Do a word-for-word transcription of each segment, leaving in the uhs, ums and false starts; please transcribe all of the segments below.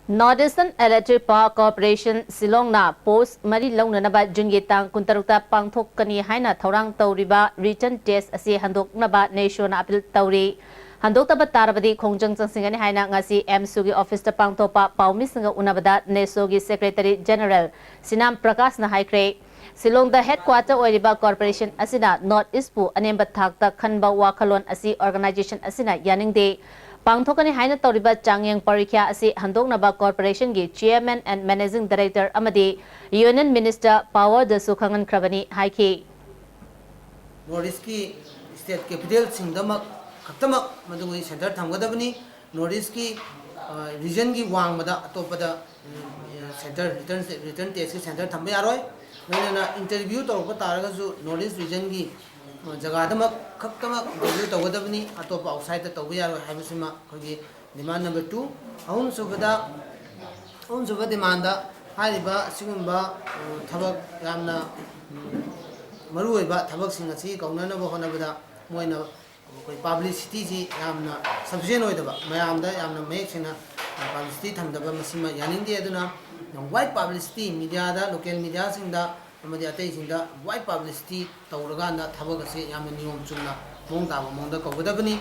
North Eastern Electric Power Corporation ꯁꯤꯂꯣꯡꯅ ꯄꯣꯁ ꯃꯔꯤ ꯂꯧꯅꯅꯕ ꯖꯨꯟꯒꯤ ꯇꯥꯡ ꯀꯨꯟꯇꯔꯨꯛꯇ ꯄꯥꯡꯊꯣꯛꯀꯅꯤ ꯍꯥꯏꯅ ꯊꯧꯔꯥꯡ ꯇꯧꯔꯤꯕ ꯔꯤꯇꯟ ꯇꯦꯁ ꯑꯁꯤ ꯍꯟꯗꯣꯛꯅꯕ ꯅꯦꯁꯣꯅ ꯑꯄꯤꯜ ꯇꯧꯔꯤ꯫ ꯍꯟꯗꯣꯛꯇꯕ ꯇꯥꯔꯕꯗꯤ ꯈꯣꯡꯖꯪ ꯆꯪꯁꯤꯟꯒꯅꯤ ꯍꯥꯏꯅ ꯉꯁꯤ ꯑꯦꯝꯁꯨꯒꯤ ꯑꯣꯐꯤꯁꯇ ꯄꯥꯡꯊꯣꯛꯄ ꯄꯥꯎꯃꯤꯁꯤꯡꯒ ꯎꯅꯕꯗ ꯅꯦꯁꯣꯒꯤ ꯁꯦꯀ꯭ꯔꯦꯇꯔꯤ ꯖꯦꯅꯔꯦꯜ ꯁꯤꯅꯥꯝ ꯄ꯭ꯔꯀꯥꯁꯅ ꯍꯥꯏꯈ꯭ꯔꯦ꯫ ꯁꯤꯂꯣꯡꯗ ꯍꯦꯗꯀ꯭ꯋꯥꯇꯔ ꯑꯣꯏꯔꯤꯕ ꯀꯣꯔꯄꯣꯔꯦꯁꯟ ꯑꯁꯤꯅ ꯅꯣꯔꯠ ꯏꯁꯄꯨ ꯑꯅꯦꯝꯕ ꯊꯥꯛꯇ ꯈꯟꯕ ꯋꯥꯈꯜꯂꯣꯟ ꯑꯁꯤ ꯑꯣꯔꯒꯅꯥꯏꯖꯦꯁꯟ ꯑꯁꯤꯅ ꯌꯥꯅꯤꯡꯗꯦ꯫ ꯄꯥꯡꯊꯣꯛꯀꯅꯤ ꯍꯥꯏꯅ ꯇꯧꯔꯤꯕ ꯆꯥꯡꯌꯦꯡ ꯄꯔꯤꯈ꯭ꯌꯥ ꯑꯁꯤ ꯍꯟꯗꯣꯛꯅꯕ ꯀꯣꯔꯄꯣꯔꯦꯁꯟꯒꯤ ꯆꯤꯌꯔꯃꯦꯟ ꯑꯦꯟ ꯃꯦꯅꯦꯖꯤꯡ ꯗꯥꯏꯔꯦꯛꯇꯔ ꯑꯃꯗꯤ ꯌꯨꯅꯤꯌꯟ ꯃꯤꯅꯤꯁꯇꯔ ꯄꯥꯋꯔꯗꯁꯨ ꯈꯪꯍꯟꯈ꯭ꯔꯕꯅꯤ ꯍꯥꯏꯈꯤ꯫ ꯅꯣꯔꯠ ꯏꯁꯀꯤ ꯁ꯭ꯇꯦꯠ ꯀꯦꯄꯤꯇꯦꯜꯁꯤꯡꯗꯃꯛ ꯈꯛꯇꯃꯛ ꯃꯗꯨꯒꯤ ꯁꯦꯟꯇꯔ ꯊꯝꯒꯗꯕꯅꯤ꯫ ꯅꯣꯔꯠ ꯏꯁꯀꯤ ꯔꯤꯖꯟꯒꯤ ꯋꯥꯡꯃꯗ ꯑꯇꯣꯞꯄꯗ ꯁꯦꯟꯇꯔ ꯔꯤꯇꯔꯟ ꯔꯤꯇꯔꯟ ꯇꯦꯁꯀꯤ ꯁꯦꯟꯇꯔ ꯊꯝꯕ ꯌꯥꯔꯣꯏ꯫ ꯂꯣꯏꯅꯅ ꯏꯟꯇꯔꯚ꯭ꯌꯨ ꯇꯧꯔꯛꯄ ꯇꯥꯔꯒꯁꯨ ꯅꯣꯔꯠ ꯏꯁ ꯔꯤꯖꯟꯒꯤ ꯖꯒꯥꯗꯃꯛ ꯈꯛꯇꯃꯛ ꯏꯟꯇꯔꯚ꯭ꯌꯨ ꯇꯧꯒꯗꯕꯅꯤ, ꯑꯇꯣꯞꯄ ꯑꯥꯎꯠꯁꯥꯏꯗꯇ ꯇꯧꯕ ꯌꯥꯔꯣꯏ ꯍꯥꯏꯕꯁꯤꯃ ꯑꯩꯈꯣꯏꯒꯤ ꯗꯤꯃꯥꯟ ꯅꯝꯕꯔ ꯇꯨ꯫ ꯑꯍꯨꯝꯁꯨꯕꯗ ꯑꯍꯨꯝꯁꯨꯕ ꯗꯤꯃꯥꯟꯗ ꯍꯥꯏꯔꯤꯕ ꯑꯁꯤꯒꯨꯝꯕ ꯊꯕꯛ ꯌꯥꯝꯅ ꯃꯔꯨꯑꯣꯏꯕ ꯊꯕꯛꯁꯤꯡ ꯑꯁꯤ ꯀꯧꯅꯅꯕ ꯍꯣꯠꯅꯕꯗ ꯃꯣꯏꯅ ꯑꯩꯈꯣꯏ ꯄꯥꯕ꯭ꯂꯤꯁꯤꯇꯤꯁꯤ ꯌꯥꯝꯅ ꯁꯐꯤꯁꯦꯟ ꯑꯣꯏꯗꯕ, ꯃꯌꯥꯝꯗ ꯌꯥꯝꯅ ꯃꯌꯦꯛ ꯁꯦꯡꯅ ꯄꯥꯕ꯭ꯂꯤꯁꯤꯇꯤ ꯊꯝꯗꯕ ꯃꯁꯤꯃ ꯌꯥꯅꯤꯡꯗꯦ꯫ ꯑꯗꯨꯅ ꯌꯥꯝ ꯋꯥꯏꯠ ꯄꯥꯕ꯭ꯂꯤꯁꯤꯇꯤ ꯃꯤꯗꯤꯌꯥꯗ, ꯂꯣꯀꯦꯜ ꯃꯤꯗꯤꯌꯥꯁꯤꯡꯗ ꯑꯃꯗꯤ ꯑꯇꯩꯁꯤꯡꯗ ꯋꯥꯏꯠ ꯄꯥꯕ꯭ꯂꯤꯁꯤꯇꯤ ꯇꯧꯔꯀꯥꯟꯗ ꯊꯕꯛ ꯑꯁꯤ ꯌꯥꯝꯅ ꯅꯤꯌꯣꯝ ꯆꯨꯝꯅ ꯃꯑꯣꯡ ꯇꯥꯕ ꯃꯑꯣꯡꯗ ꯀꯧꯒꯗꯕꯅꯤ꯫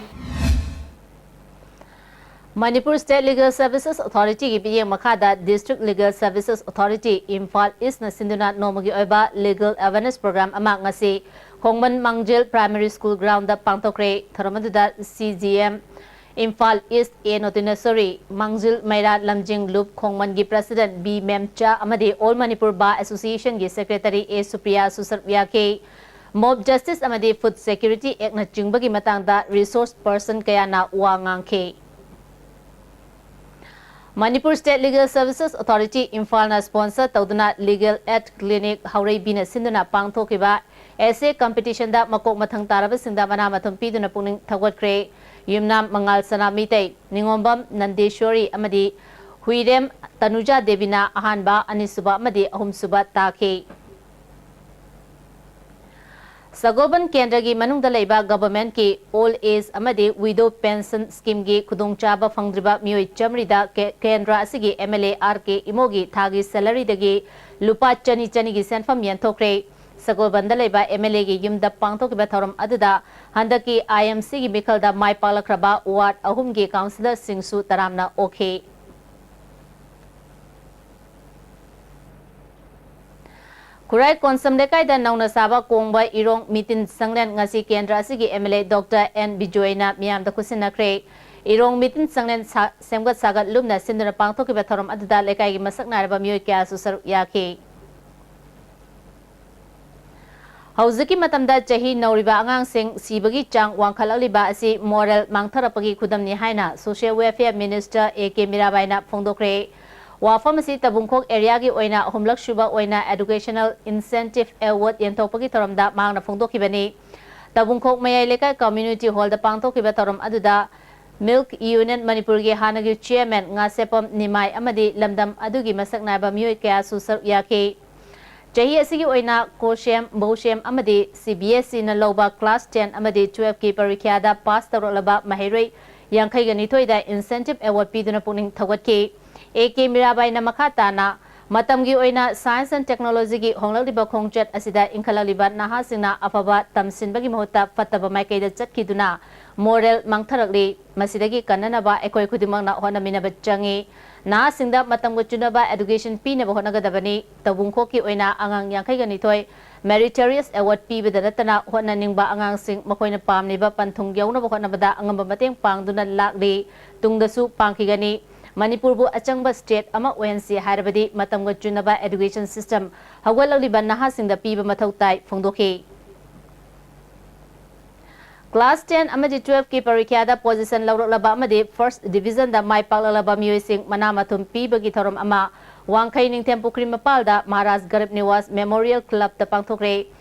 ꯃꯅꯤꯄꯨꯔ ꯁ꯭ꯇꯦꯠ ꯂꯤꯒꯦꯜ ꯁꯔꯚꯤꯁꯦꯁ ꯑꯣꯊꯣꯔꯤꯇꯤꯒꯤ ꯃꯤꯠꯌꯦꯡ ꯃꯈꯥꯗ district legal services authority Imphal ꯏꯁꯅ ꯁꯤꯟꯗꯨꯅ ꯅꯣꯡꯃꯒꯤ ꯑꯣꯏꯕ ꯂꯤꯒꯦꯜ ꯑꯦꯋꯦꯔꯅꯦꯁ ꯄ꯭ꯔꯣꯒ꯭ꯔꯥꯝ ꯑꯃ ꯉꯁꯤ Khongman Mangjil primary school ground ꯄꯥꯡꯊꯣꯛꯈ꯭ꯔꯦ꯫ ꯊꯧꯔꯝ ꯑꯗꯨꯗ C J M Imphal east A Notinesori, Mangjil Meira Lamjing ꯂꯨꯞ ꯈꯣꯡꯃꯟꯒꯤ ꯄ꯭ꯔꯁꯤꯗꯦꯟꯠ ꯕꯤ ꯃꯦꯝꯆꯥ ꯑꯃꯗꯤ ꯑꯣꯜ ꯃꯅꯤꯄꯨꯔ ꯕꯥꯔ ꯑꯦꯁꯣꯁꯤꯌꯦꯁꯟꯒꯤ ꯁꯦꯀ꯭ꯔꯦꯇꯔꯤ ꯑꯦ ꯁꯨꯄ꯭ꯔꯤꯌꯥꯁꯨ ꯁꯔꯨꯛ ꯌꯥꯈꯤ꯫ ꯃꯣꯕ ꯖꯁꯇꯤꯁ ꯑꯃꯗꯤ ꯐꯨꯗ ꯁꯦꯀ꯭ꯌꯨꯔꯤꯇꯤ ꯑꯦꯛꯅꯆꯤꯡꯕꯒꯤ ꯃꯇꯥꯡꯗ ꯔꯤꯁꯣꯔꯁ ꯄꯔꯁꯟ ꯀꯌꯥꯅ ꯋꯥ ꯉꯥꯡꯈꯤ꯫ Manipur state legal services authority ꯏꯝꯐꯥꯜꯅ ꯁ꯭ꯄꯣꯟꯁꯔ ꯇꯧꯗꯨꯅ ꯂꯤꯒꯦꯜ ꯑꯦꯗ ꯀ꯭ꯂꯤꯅꯤꯛ ꯍꯧꯔꯩꯕꯤꯅ ꯁꯤꯟꯗꯨꯅ ꯄꯥꯡꯊꯣꯛꯈꯤꯕ ꯑꯦꯁ ꯑꯦ ꯀꯝꯄꯤꯇꯤꯁꯟꯗ ꯃꯀꯣꯛ ꯃꯊꯪ ꯇꯥꯔꯕꯁꯤꯡꯗ ꯃꯅꯥ ꯃꯊꯨꯝ ꯄꯤꯗꯨꯅ ꯄꯨꯛꯅꯤꯡ ꯊꯧꯒꯠꯈ꯭ꯔꯦ꯫ ꯌꯨꯝꯅꯥꯝ ꯃꯉꯥꯜ ꯁꯅꯥ ꯃꯤꯇꯩ, ꯅꯤꯉꯣꯝꯕꯝ ꯅꯟꯗꯦꯁꯣꯔꯤ ꯑꯃꯗꯤ ꯍꯨꯏꯔꯦꯝ ꯇꯅꯨꯖꯥ ꯗꯦꯕꯤꯅ ꯑꯍꯥꯟꯕ, ꯑꯅꯤꯁꯨꯕ ꯑꯃꯗꯤ ꯑꯍꯨꯝꯁꯨꯕ ꯇꯥꯈꯤ꯫ ꯁꯒꯣꯜꯕꯟ ꯀꯦꯟꯗ꯭ꯔꯒꯤ ꯃꯅꯨꯡꯗ ꯂꯩꯕ ꯒꯚꯔꯟꯃꯦꯟꯠꯀꯤ ꯑꯣꯜꯗ ꯑꯦꯖ ꯑꯃꯗꯤ ꯋꯤꯗꯣ ꯄꯦꯟꯁꯟ ꯁ꯭ꯀꯤꯝꯒꯤ ꯈꯨꯗꯣꯡꯆꯥꯕ ꯐꯪꯗ꯭ꯔꯤꯕ ꯃꯤꯑꯣꯏ ꯆꯥꯃꯔꯤꯗ ꯀꯦ-, ꯀꯦꯟꯗ꯭ꯔ ꯑꯁꯤꯒꯤ ꯑꯦꯝ ꯑꯦꯜ ꯑꯦ ꯑꯥꯔ ꯀꯦ ꯏꯃꯣꯒꯤ ꯊꯥꯒꯤ ꯁꯦꯂꯔꯤꯗꯒꯤ ꯂꯨꯄꯥ ꯆꯅꯤ ꯆꯅꯤꯒꯤ ꯁꯦꯟꯐꯝ ꯌꯦꯟꯊꯣꯛꯈ꯭ꯔꯦ꯫ ꯁꯒꯣꯜꯕꯟꯗ ꯂꯩꯕ ꯑꯦꯝ ꯑꯦꯜ ꯑꯦꯒꯤ ꯌꯨꯝꯗ ꯄꯥꯡꯊꯣꯛꯈꯤꯕ ꯊꯧꯔꯝ ꯑꯗꯨꯗ ꯍꯟꯗꯛꯀꯤ ꯑꯥꯏ ꯑꯦꯝ ꯁꯤꯒꯤ ꯃꯤꯈꯜꯗ ꯃꯥꯏ ꯄꯥꯛꯂꯛꯈ꯭ꯔꯕ ꯋꯥꯔꯗ ꯑꯍꯨꯝꯒꯤ ꯀꯥꯎꯟꯁꯤꯂꯔꯁꯤꯡꯁꯨ ꯇꯔꯥꯝꯅ ꯑꯣꯛꯈꯤ꯫ ꯈꯨꯔꯥꯏ ꯀꯣꯟꯁꯝ ꯂꯩꯀꯥꯏꯗ ꯅꯧꯅ ꯁꯥꯕ ꯀꯣꯡꯕ ꯏꯔꯣꯡ ꯃꯤꯇꯤꯟ ꯁꯪꯂꯦꯟ ꯉꯁꯤ ꯀꯦꯟꯗ꯭ꯔ ꯑꯁꯤꯒꯤ M L A doctor N ꯕꯤꯖꯣꯏꯅ ꯃꯤꯌꯥꯝꯗ ꯈꯨꯠꯁꯤꯟꯅꯈ꯭ꯔꯦ꯫ ꯏꯔꯣꯡ ꯃꯤꯇꯤꯟ ꯁꯪꯂꯦꯟ ꯁꯥ-, ꯁꯦꯝꯒꯠ ꯁꯥꯒꯠ ꯂꯨꯝꯅ ꯁꯤꯟꯗꯨꯅ ꯄꯥꯡꯊꯣꯛꯈꯤꯕ ꯊꯧꯔꯝ ꯑꯗꯨꯗ ꯂꯩꯀꯥꯏꯒꯤ ꯃꯁꯛ ꯅꯥꯏꯔꯕ ꯃꯤꯑꯣꯏ ꯀꯌꯥꯁꯨ ꯁꯔꯨꯛ ꯌꯥꯈꯤ꯫ ꯍꯧꯖꯤꯛꯀꯤ ꯃꯇꯝꯗ ꯆꯍꯤ ꯅꯧꯔꯤꯕ ꯑꯉꯥꯡꯁꯤꯡ ꯁꯤꯕꯒꯤ ꯆꯥꯡ ꯋꯥꯡꯈꯠꯂꯛꯂꯤꯕ ꯑꯁꯤ ꯃꯣꯔꯦꯜ ꯃꯥꯡꯊꯔꯛꯄꯒꯤ ꯈꯨꯗꯝꯅꯤ ꯍꯥꯏꯅ social welfare minister A K ꯃꯤꯔꯥꯕꯥꯏꯅ ꯐꯣꯡꯗꯣꯛꯈ꯭ꯔꯦ꯫ ꯋꯥꯐꯝ ꯑꯁꯤ ꯇꯥꯕꯨꯡꯈꯣꯛ ꯑꯦꯔꯤꯌꯥꯒꯤ ꯑꯣꯏꯅ ꯑꯍꯨꯝꯂꯛ ꯁꯨꯕ ꯑꯣꯏꯅ ꯑꯦꯗꯨꯀꯦꯁꯅꯦꯜ ꯏꯟꯁꯦꯟꯇꯤꯚ ꯑꯦꯋꯥꯔꯗ ꯌꯦꯟꯊꯣꯛꯄꯒꯤ ꯊꯧꯔꯝꯗ ꯃꯍꯥꯛꯅ ꯐꯣꯡꯗꯣꯛꯈꯤꯕꯅꯤ꯫ ꯇꯥꯕꯨꯡꯈꯣꯛ ꯃꯌꯥꯏ ꯂꯩꯀꯥꯏ ꯀꯝꯃ꯭ꯌꯨꯅꯤꯇꯤ ꯍꯣꯜꯗ ꯄꯥꯡꯊꯣꯛꯈꯤꯕ ꯊꯧꯔꯝ ꯑꯗꯨꯗ ꯃꯤꯜꯛ ꯌꯨꯅꯤꯌꯟ ꯃꯅꯤꯄꯨꯔꯒꯤ ꯍꯥꯟꯅꯒꯤ ꯆꯦꯌꯔꯃꯦꯟ ꯉꯥꯁꯦꯞꯄꯝ ꯅꯤꯃꯥꯏ ꯑꯃꯗꯤ ꯂꯝꯗꯝ ꯑꯗꯨꯒꯤ ꯃꯁꯛ ꯅꯥꯏꯕ ꯃꯤꯑꯣꯏ ꯀꯌꯥꯁꯨ ꯁꯔꯨꯛ ꯌꯥꯈꯤ꯫ ꯆꯍꯤ ꯑꯁꯤꯒꯤ ꯑꯣꯏꯅ ꯀꯣꯁꯦꯝ, ꯕꯧꯁꯦꯝ ꯑꯃꯗꯤ ꯁꯤ ꯕꯤ ꯑꯦꯁ ꯏꯅ ꯂꯧꯕ ꯀ꯭ꯂꯥꯁ ꯇꯦꯟ ꯑꯃꯗꯤ ꯇꯨꯋꯦꯜꯐꯀꯤ ꯄꯔꯤꯈ꯭ꯌꯥꯗ ꯄꯥꯁ ꯇꯧꯔꯛꯂꯕ ꯃꯍꯩꯔꯣꯏ ꯌꯥꯡꯈꯩꯒ ꯅꯤꯊꯣꯏꯗ ꯏꯟꯁꯦꯟꯇꯤꯚ ꯑꯦꯋꯥꯔꯗ ꯄꯤꯗꯨꯅ ꯄꯨꯛꯅꯤꯡ ꯊꯧꯒꯠꯈꯤ꯫ ꯑꯦ ꯀꯦ ꯃꯤꯔꯥꯕꯥꯏꯅ ꯃꯈꯥ ꯇꯥꯅ ꯃꯇꯝꯒꯤ ꯑꯣꯏꯅ ꯁꯥꯏꯟꯁ ꯑꯦꯟ ꯇꯦꯛꯅꯣꯂꯣꯖꯤꯒꯤ ꯍꯣꯡꯂꯛꯂꯤꯕ ꯈꯣꯡꯆꯠ ꯑꯁꯤꯗ ꯏꯟꯈꯠꯂꯛꯂꯤꯕ ꯅꯍꯥꯁꯤꯡꯅ ꯑꯐꯕ ꯇꯝꯁꯤꯟꯕꯒꯤ ꯃꯍꯨꯠꯇ ꯐꯠꯇꯕ ꯃꯥꯏꯀꯩꯗ ꯆꯠꯈꯤꯗꯨꯅ ꯃꯣꯔꯦꯜ ꯃꯥꯡꯊꯔꯛꯂꯤ꯫ ꯃꯁꯤꯗꯒꯤ ꯀꯟꯅꯅꯕ ꯑꯩꯈꯣꯏ ꯈꯨꯗꯤꯡꯃꯛꯅ ꯍꯣꯠꯅꯃꯤꯟꯅꯕ ꯆꯪꯏ꯫ ꯅꯍꯥꯁꯤꯡꯗ ꯃꯇꯝꯒ ꯆꯨꯅꯕ ꯑꯦꯗꯨꯀꯦꯁꯟ ꯄꯤꯅꯕ ꯍꯣꯠꯅꯒꯗꯕꯅꯤ꯫ ꯇꯧꯕꯨꯡꯈꯣꯛꯀꯤ ꯑꯣꯏꯅ ꯑꯉꯥꯡ ꯌꯥꯡꯈꯩꯒ ꯅꯤꯊꯣꯏ ꯃꯦꯔꯤꯇꯣꯔꯤꯌꯁ ꯑꯦꯋꯥꯔꯗ ꯄꯤꯕꯗ ꯅꯠꯇꯅ ꯍꯣꯠꯅꯅꯤꯡꯕ ꯑꯉꯥꯡꯁꯤꯡ ꯃꯈꯣꯏꯅ ꯄꯥꯝꯂꯤꯕ ꯄꯟꯊꯨꯡ ꯌꯧꯅꯕ ꯍꯣꯠꯅꯕꯗ ꯑꯉꯝꯕ ꯃꯇꯦꯡ ꯄꯥꯡꯗꯨꯅ ꯂꯥꯛꯂꯤ꯫ ꯇꯨꯡꯗꯁꯨ ꯄꯥꯡꯈꯤꯒꯅꯤ꯫ ꯃꯅꯤꯄꯨꯔꯕꯨ ꯑꯆꯪꯕ ꯁ꯭ꯇꯦꯠ ꯑꯃ ꯑꯣꯏꯍꯟꯁꯤ ꯍꯥꯏꯔꯕꯗꯤ ꯃꯇꯝꯒ ꯆꯨꯅꯕ ꯑꯦꯗꯨꯀꯦꯁꯟ ꯁꯤꯁꯇꯦꯝ ꯍꯧꯒꯠꯂꯛꯂꯤꯕ ꯅꯍꯥꯁꯤꯡꯗ ꯄꯤꯕ ꯃꯊꯧ ꯇꯥꯏ ꯐꯣꯡꯗꯣꯛꯈꯤ꯫ ꯀ꯭ꯂꯥꯁ ꯇꯦꯟ ꯑꯃꯗꯤ ꯇꯨꯋꯦꯜꯐꯀꯤ ꯄꯔꯤꯈ꯭ꯌꯥꯗ ꯄꯣꯖꯤꯁꯟ ꯂꯧꯔꯛꯂꯕ ꯑꯃꯗꯤ ꯐꯥꯔꯁ ꯗꯤꯚꯤꯖꯟꯗ ꯃꯥꯏ ꯄꯥꯛꯂꯛꯂꯕ ꯃꯤꯑꯣꯏꯁꯤꯡ ꯃꯅꯥ ꯃꯊꯨꯝ ꯄꯤꯕꯒꯤ ꯊꯧꯔꯝ ꯑꯃ ꯋꯥꯡꯈꯩ ꯅꯤꯡꯊꯦꯝ ꯄꯨꯈ꯭ꯔꯤ ꯃꯄꯥꯜꯗ ꯃꯍꯥꯔꯥꯖ ꯒꯔꯤꯕ ꯅꯤꯋꯥꯖ ꯃꯦꯃꯣꯔꯤꯌꯦꯜ ꯀ꯭ꯂꯕꯇ ꯄꯥꯡꯊꯣꯛꯈ꯭ꯔꯦ꯫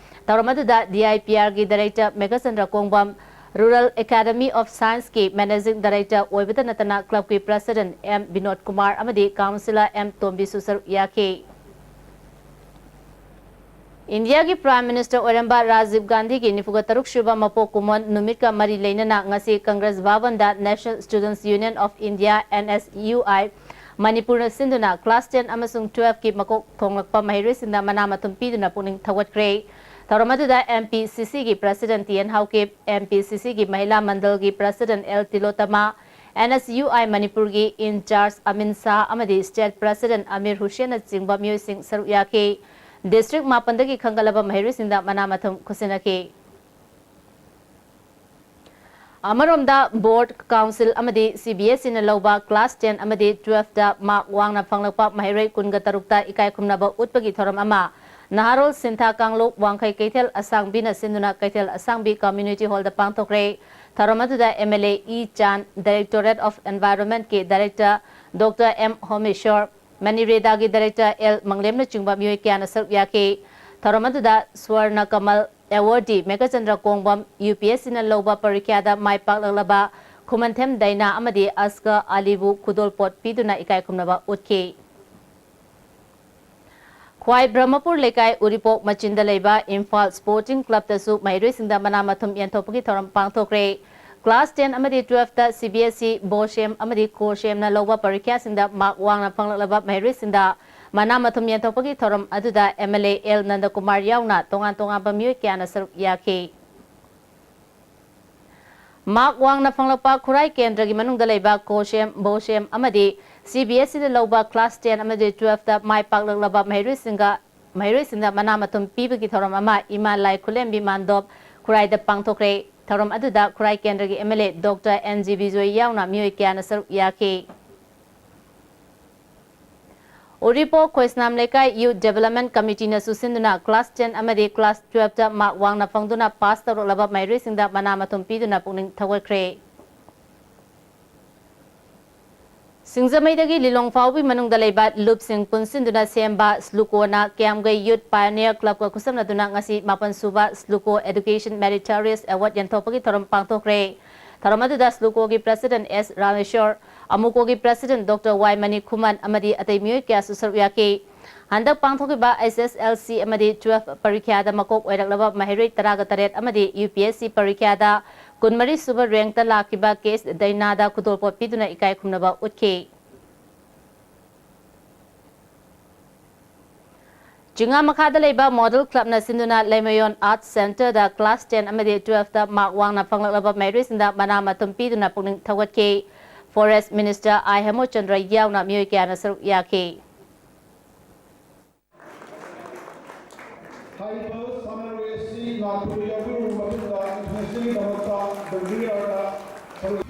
ꯊꯧꯔꯝ ꯑꯗꯨꯗ ꯗꯤ ꯑꯥꯏ ꯄꯤ ꯑꯥꯔꯒꯤ director Meghachandra Kongbam, rural academy of ꯁꯥꯏꯟꯁꯀꯤ ꯃꯦꯅꯦꯖꯤꯡ ꯗꯥꯏꯔꯦꯛꯇꯔ ꯑꯣꯏꯕꯇ ꯅꯠꯇꯅ ꯀ꯭ꯂꯕꯀꯤ ꯄ꯭ꯔꯦꯁꯤꯗꯦꯟꯠ ꯑꯦꯝ ꯕꯤꯅꯣꯗ ꯀꯨꯃꯥꯔ ꯑꯃꯗꯤ ꯀꯥꯎꯟꯁꯤꯂꯔ ꯑꯦꯝ ꯇꯣꯝꯕꯤꯁꯨ ꯁꯔꯨꯛ ꯌꯥꯈꯤ꯫ ꯏꯟꯗꯤꯌꯥꯒꯤ Prime Minister ꯑꯣꯏꯔꯝꯕ ꯔꯥꯖꯤꯕ ꯒꯥꯟꯙꯤꯒꯤ ꯅꯤꯐꯨꯒ ꯇꯔꯨꯛ ꯁꯨꯕ ꯃꯄꯣꯛ ꯀꯨꯝꯑꯣꯟ ꯅꯨꯃꯤꯠꯀ ꯃꯔꯤ ꯂꯩꯅꯅ ꯉꯁꯤ Congress Bhavan the National Students Union of India, N S U I, ꯃꯅꯤꯄꯨꯔꯅ ꯁꯤꯟꯗꯨꯅ class ten ꯑꯃꯁꯨꯡ twelve ꯀꯤ ꯃꯀꯣꯛ ꯊꯣꯡꯂꯛꯄ ꯃꯍꯩꯔꯣꯏꯁꯤꯡꯗ ꯃꯅꯥ ꯃꯊꯨꯝ ꯄꯤꯗꯨꯅ ꯄꯨꯛꯅꯤꯡ ꯊꯧꯒꯠꯈ꯭ꯔꯦ꯫ ꯊꯧꯔꯝ ꯑꯗꯨꯗ M P C C ꯒꯤ President T N Haokip, M P C C ꯒꯤ ꯃꯍꯤꯂꯥ ꯃꯟꯗꯜꯒꯤ President L Tilotama, N S U I ꯃꯅꯤꯄꯨꯔꯒꯤ in charge ꯑꯃꯤꯟ ꯁꯥꯍ ꯑꯃꯗꯤ State President ꯑꯃꯤꯔ ꯍꯨꯁꯦꯟꯅꯆꯤꯡꯕ ꯃꯤꯑꯣꯏꯁꯤꯡ ꯁꯔꯨꯛ ꯌꯥꯈꯤ꯫ District ꯃꯥꯄꯟꯗꯒꯤ ꯈꯟꯒꯠꯂꯕ ꯃꯍꯩꯔꯣꯏꯁꯤꯡꯗ ꯃꯅꯥ ꯃꯊꯨꯝ ꯈꯨꯠꯁꯤꯟꯅꯈꯤ꯫ ꯑꯃꯔꯣꯝꯗ, Board, Council ꯑꯃꯗꯤ C B S E ꯅ ꯂꯧꯕ class ten ꯑꯃꯗꯤ twelve ꯇ mark ꯋꯥꯡꯅ ꯐꯪꯂꯛꯄ ꯃꯍꯩꯔꯣꯏ ꯀꯨꯟꯒ ꯇꯔꯨꯛꯇ ꯏꯀꯥꯏ ꯈꯨꯝꯅꯕ ꯎꯠꯄꯒꯤ ꯊꯧꯔꯝ ꯑꯃ ꯅꯍꯥꯔꯣꯜ ꯁꯤꯟꯊꯥ ꯀꯥꯡꯂꯨꯞ ꯋꯥꯡꯈꯩ ꯀꯩꯊꯦꯜ ꯑꯁꯥꯡꯕꯤꯅ ꯁꯤꯟꯗꯨꯅ ꯀꯩꯊꯦꯜ ꯑꯁꯥꯡꯕꯤ Community Hall ꯗ ꯄꯥꯡꯊꯣꯛꯈ꯭ꯔꯦ꯫ ꯊꯧꯔꯝ ꯑꯗꯨꯗ M L A E ꯆꯥꯟ, Directorate of Environment ꯀꯤ Director Doctor M ꯍꯣꯃꯦꯁꯣꯔ, ꯃꯅꯤꯔꯦꯗꯥꯒꯤ Director L ꯃꯪꯂꯦꯝꯅꯆꯤꯡꯕ ꯃꯤꯑꯣꯏ ꯀꯌꯥꯅ ꯁꯔꯨꯛ ꯌꯥꯈꯤ꯫ ꯊꯧꯔꯝ ꯑꯗꯨꯗ ꯁ꯭ꯋꯔꯅ ꯀꯃꯜ Awardee Meghachandra ꯀꯣꯡꯕꯝ, U P S C ꯅ ꯂꯧꯕ ꯄꯔꯤꯈ꯭ꯌꯥꯗ ꯃꯥꯏ ꯄꯥꯛꯂꯛꯂꯕ ꯈꯨꯃꯟꯊꯦꯝ ꯗꯥꯏꯅꯥ ꯑꯃꯗꯤ ꯑꯁꯀ ꯑꯂꯤꯕꯨ ꯈꯨꯗꯣꯜꯄꯣꯠ ꯄꯤꯗꯨꯅ ꯏꯀꯥꯏ ꯈꯨꯝꯅꯕ ꯎꯠꯈꯤ꯫ ꯈ꯭ꯋꯥꯏ ꯕ꯭ꯔꯍꯃꯄꯨꯔ ꯂꯩꯀꯥꯏ ꯎꯔꯤꯄꯣꯛ ꯃꯆꯤꯟꯗ ꯂꯩꯕ ꯏꯝꯐꯥꯜ Sporting Club ꯇꯁꯨ ꯃꯍꯩꯔꯣꯏꯁꯤꯡꯗ ꯃꯅꯥ ꯃꯊꯨꯝ ꯌꯦꯟꯊꯣꯛꯄꯒꯤ ꯊꯧꯔꯝ ꯄꯥꯡꯊꯣꯛꯈ꯭ꯔꯦ꯫ Class ten ꯑꯃꯗꯤ twelve ꯇ C B S E, BOSEM ꯑꯃꯗꯤ COSEM ꯅ ꯂꯧꯕ ꯄꯔꯤꯈ꯭ꯌꯥꯁꯤꯡꯗ mark ꯋꯥꯡꯅ ꯐꯪꯂꯛꯂꯕ ꯃꯍꯩꯔꯣꯏꯁꯤꯡꯗ ꯃꯅꯥ ꯃꯊꯨꯝ ꯌꯦꯟꯊꯣꯛꯄꯒꯤ ꯊꯧꯔꯝ ꯑꯗꯨꯗ M L A L ꯅꯟꯗꯀꯨꯃꯥꯔ ꯌꯥꯎꯅ ꯇꯣꯉꯥꯟ ꯇꯣꯉꯥꯟꯕ ꯃꯤꯑꯣꯏ ꯀꯌꯥꯅ ꯁꯔꯨꯛ ꯌꯥꯈꯤ꯫ Mark ꯋꯥꯡꯅ ꯐꯪꯂꯛꯄ ꯈꯨꯔꯥꯏ ꯀꯦꯟꯗ꯭ꯔꯒꯤ ꯃꯅꯨꯡꯗ ꯂꯩꯕ COSEM, BOSEM ꯑꯃꯗꯤ C B S E ꯗ ꯂꯧꯕ class ten ꯑꯃꯗꯤ twelve ꯇ ꯃꯥꯏ ꯄꯥꯛꯂꯛꯂꯕ ꯃꯍꯩꯔꯣꯏꯁꯤꯡꯒ, ꯃꯍꯩꯔꯣꯏꯁꯤꯡꯗ ꯃꯅꯥ ꯃꯊꯨꯝ ꯄꯤꯕꯒꯤ ꯊꯧꯔꯝ ꯑꯃ ꯏꯃꯥ ꯂꯥꯏ ꯈꯨꯂꯦꯝꯕꯤ ꯃꯥꯟꯗꯣꯞ ꯈꯨꯔꯥꯏꯗ ꯄꯥꯡꯊꯣꯛꯈ꯭ꯔꯦ꯫ ꯊꯧꯔꯝ ꯑꯗꯨꯗ ꯈꯨꯔꯥꯏ ꯀꯦꯟꯗ꯭ꯔꯒꯤ M L A Doctor N G Bijoy ꯌꯥꯎꯅ ꯃꯤꯑꯣꯏ ꯀꯌꯥꯅ ꯁꯔꯨꯛ ꯌꯥꯈꯤ꯫ ꯎꯔꯤꯄꯣꯛ ꯈꯣꯏꯁꯅꯥꯝ ꯂꯩꯀꯥꯏ Youth Development Committee ꯅꯁꯨ ꯁꯤꯟꯗꯨꯅ class ten ꯑꯃꯗꯤ class twelve ꯇ mark ꯋꯥꯡꯅ ꯐꯪꯗꯨꯅ pass ꯇꯧꯔꯛꯂꯕ ꯃꯍꯩꯔꯣꯏꯁꯤꯡꯗ ꯃꯅꯥ ꯃꯊꯨꯝ ꯄꯤꯗꯨꯅ ꯄꯨꯛꯅꯤꯡ ꯊꯧꯒꯠꯈ꯭ꯔꯦ꯫ ꯁꯤꯡꯖꯃꯩꯗꯒꯤ ꯂꯤꯂꯣꯡ ꯐꯥꯎꯕꯒꯤ ꯃꯅꯨꯡꯗ ꯂꯩꯕ ꯂꯨꯞꯁꯤꯡ ꯄꯨꯟꯁꯤꯟꯗꯨꯅ ꯁꯦꯝꯕ SLUCO ꯅ ꯀ꯭ꯌꯥꯝꯒꯩ Youth Pioneer Club ꯀ ꯈꯨꯠꯁꯝꯅꯗꯨꯅ ꯉꯁꯤ ꯃꯥꯄꯟ ꯁꯨꯕ SLUCO Education Meritorious Award ꯌꯦꯟꯊꯣꯛꯄꯒꯤ ꯊꯧꯔꯝ ꯄꯥꯡꯊꯣꯛꯈ꯭ꯔꯦ꯫ ꯊꯧꯔꯝ ꯑꯗꯨꯗ SLUCO ꯒꯤ President S Rameshwor, ꯑꯃꯨꯀꯣꯒꯤ President Doctor ꯋꯥꯏ ꯃꯅꯤ ꯈꯨꯃꯟ ꯑꯃꯗꯤ ꯑꯇꯩ ꯃꯤꯑꯣꯏ ꯀꯌꯥꯁꯨ ꯁꯔꯨꯛ ꯌꯥꯈꯤ꯫ ꯍꯟꯗꯛ ꯄꯥꯡꯊꯣꯛꯈꯤꯕ H S L C ꯑꯃꯗꯤ twelve ꯄꯔꯤꯈ꯭ꯌꯥꯗ ꯃꯀꯣꯛ ꯑꯣꯏꯔꯛꯂꯕ ꯃꯍꯩꯔꯣꯏ ꯇꯔꯥꯒ ꯇꯔꯦꯠ ꯑꯃꯗꯤ U P S C ꯄꯔꯤꯈ꯭ꯌꯥꯗ ꯀꯨꯟꯃꯔꯤ ꯁꯨꯕ ꯔꯦꯡꯛꯇ ꯂꯥꯛꯈꯤꯕ ꯀꯦ ꯑꯦꯁ ꯗꯩꯅꯥꯗ ꯈꯨꯗꯣꯜꯄꯣꯠ ꯄꯤꯗꯨꯅ ꯏꯀꯥꯏ ꯈꯨꯝꯅꯕ ꯎꯠꯈꯤ꯫ ꯆꯤꯡꯉꯥ ꯃꯈꯥꯗ ꯂꯩꯕ ꯃꯣꯗꯦꯜ ꯀ꯭ꯂꯕꯅ ꯁꯤꯟꯗꯨꯅ ꯂꯩꯃꯌꯣꯟ ꯑꯥꯔꯠ ꯁꯦꯟꯇꯔꯗ class ten ꯑꯃꯗꯤ twelve ꯇ ꯃꯥꯔꯛ ꯋꯥꯡꯅ ꯐꯪꯂꯛꯂꯕ ꯃꯍꯩꯔꯣꯏꯁꯤꯡꯗ ꯃꯅꯥ ꯃꯊꯨꯝ ꯄꯤꯗꯨꯅ ꯄꯨꯛꯅꯤꯡ ꯊꯧꯒꯠꯈꯤ꯫ Forest Minister ꯑꯥꯏ ꯍꯦꯃꯨꯆꯟꯗ꯭ꯔ ꯌꯥꯎꯅ ꯃꯤꯑꯣꯏ ꯀꯌꯥꯅ ꯁꯔꯨꯛ ꯌꯥꯈꯤ꯫ ꯍꯥꯏꯔꯤꯕ ꯁꯥꯟꯅꯔꯣꯏ ꯑꯁꯤ ꯅꯥꯒꯄꯨꯔꯗ ꯌꯥꯎꯕꯤꯔꯕ ꯃꯇꯨꯡꯗ internationalꯒꯤꯗꯃꯛꯇ ꯕꯦꯡꯒꯂꯣꯔꯗ ꯁꯔꯨꯛ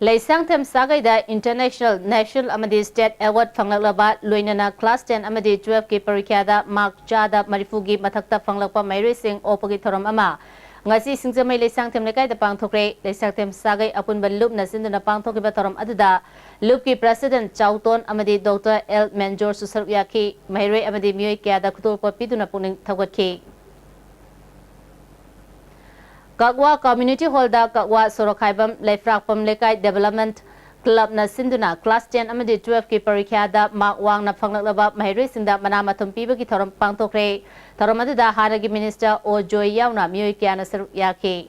ꯂꯩꯁꯥꯡꯊꯦꯝ ꯁꯥꯒꯩꯗ international, national ꯑꯃꯗꯤ state award ꯐꯪꯂꯛꯂꯕ, ꯂꯣꯏꯅꯅ class ten ꯑꯃꯗꯤ twelve ꯀꯤ ꯄꯔꯤꯈ꯭ꯌꯥꯗ ꯃꯥꯔꯛ ꯆꯥꯗ ꯃꯔꯤꯐꯨꯒꯤ ꯃꯊꯛꯇ ꯐꯪꯂꯛꯄ ꯃꯍꯩꯔꯣꯏꯁꯤꯡ ꯑꯣꯛꯄꯒꯤ ꯊꯧꯔꯝ ꯑꯃ ꯉꯁꯤ ꯁꯤꯡꯖꯃꯩ ꯂꯩꯁꯥꯡꯊꯦꯝ ꯂꯩꯀꯥꯏꯗ ꯄꯥꯡꯊꯣꯛꯈ꯭ꯔꯦ꯫ ꯂꯩꯁꯥꯡꯊꯦꯝ ꯁꯥꯒꯩ ꯑꯄꯨꯟꯕ ꯂꯨꯞꯅ ꯁꯤꯟꯗꯨꯅ ꯄꯥꯡꯊꯣꯛꯈꯤꯕ ꯊꯧꯔꯝ ꯑꯗꯨꯗ ꯂꯨꯞꯀꯤ president ꯆꯥꯎꯇꯣꯟ ꯑꯃꯗꯤ Doctor L ꯃꯦꯟꯖꯣꯔꯁꯨ ꯁꯔꯨꯛ ꯌꯥꯈꯤ꯫ ꯃꯍꯩꯔꯣꯏ ꯑꯃꯗꯤ ꯃꯤꯑꯣꯏ ꯀꯌꯥꯗ ꯈꯨꯗꯣꯜꯄꯣꯠ ꯄꯤꯗꯨꯅ ꯄꯨꯛꯅꯤꯡ ꯊꯧꯒꯠꯈꯤ꯫ ꯀꯛꯋꯥ Community Hallꯗ ꯀꯛꯋꯥ ꯁꯣꯔꯣꯛꯈꯥꯏꯕꯝ ꯂꯩꯐ꯭ꯔꯥꯛꯄꯝ ꯂꯩꯀꯥꯏ Development Clubꯅ ꯁꯤꯟꯗꯨꯅ class ten ꯑꯃꯗꯤ twelve ꯀꯤ ꯄꯔꯤꯈ꯭ꯌꯥꯗ ꯃꯥꯔꯛ ꯋꯥꯡꯅ ꯐꯪꯂꯛꯂꯕ ꯃꯍꯩꯔꯣꯏꯁꯤꯡꯗ ꯃꯅꯥ ꯃꯊꯨꯝ ꯄꯤꯕꯒꯤ ꯊꯧꯔꯝ ꯄꯥꯡꯊꯣꯛꯈ꯭ꯔꯦ꯫ ꯊꯧꯔꯝ ꯑꯗꯨꯗ ꯍꯥꯟꯅꯒꯤ minister ꯑꯣ ꯖꯣꯏ ꯌꯥꯎꯅ ꯃꯤꯑꯣꯏ ꯀꯌꯥꯅ ꯁꯔꯨꯛ ꯌꯥꯈꯤ꯫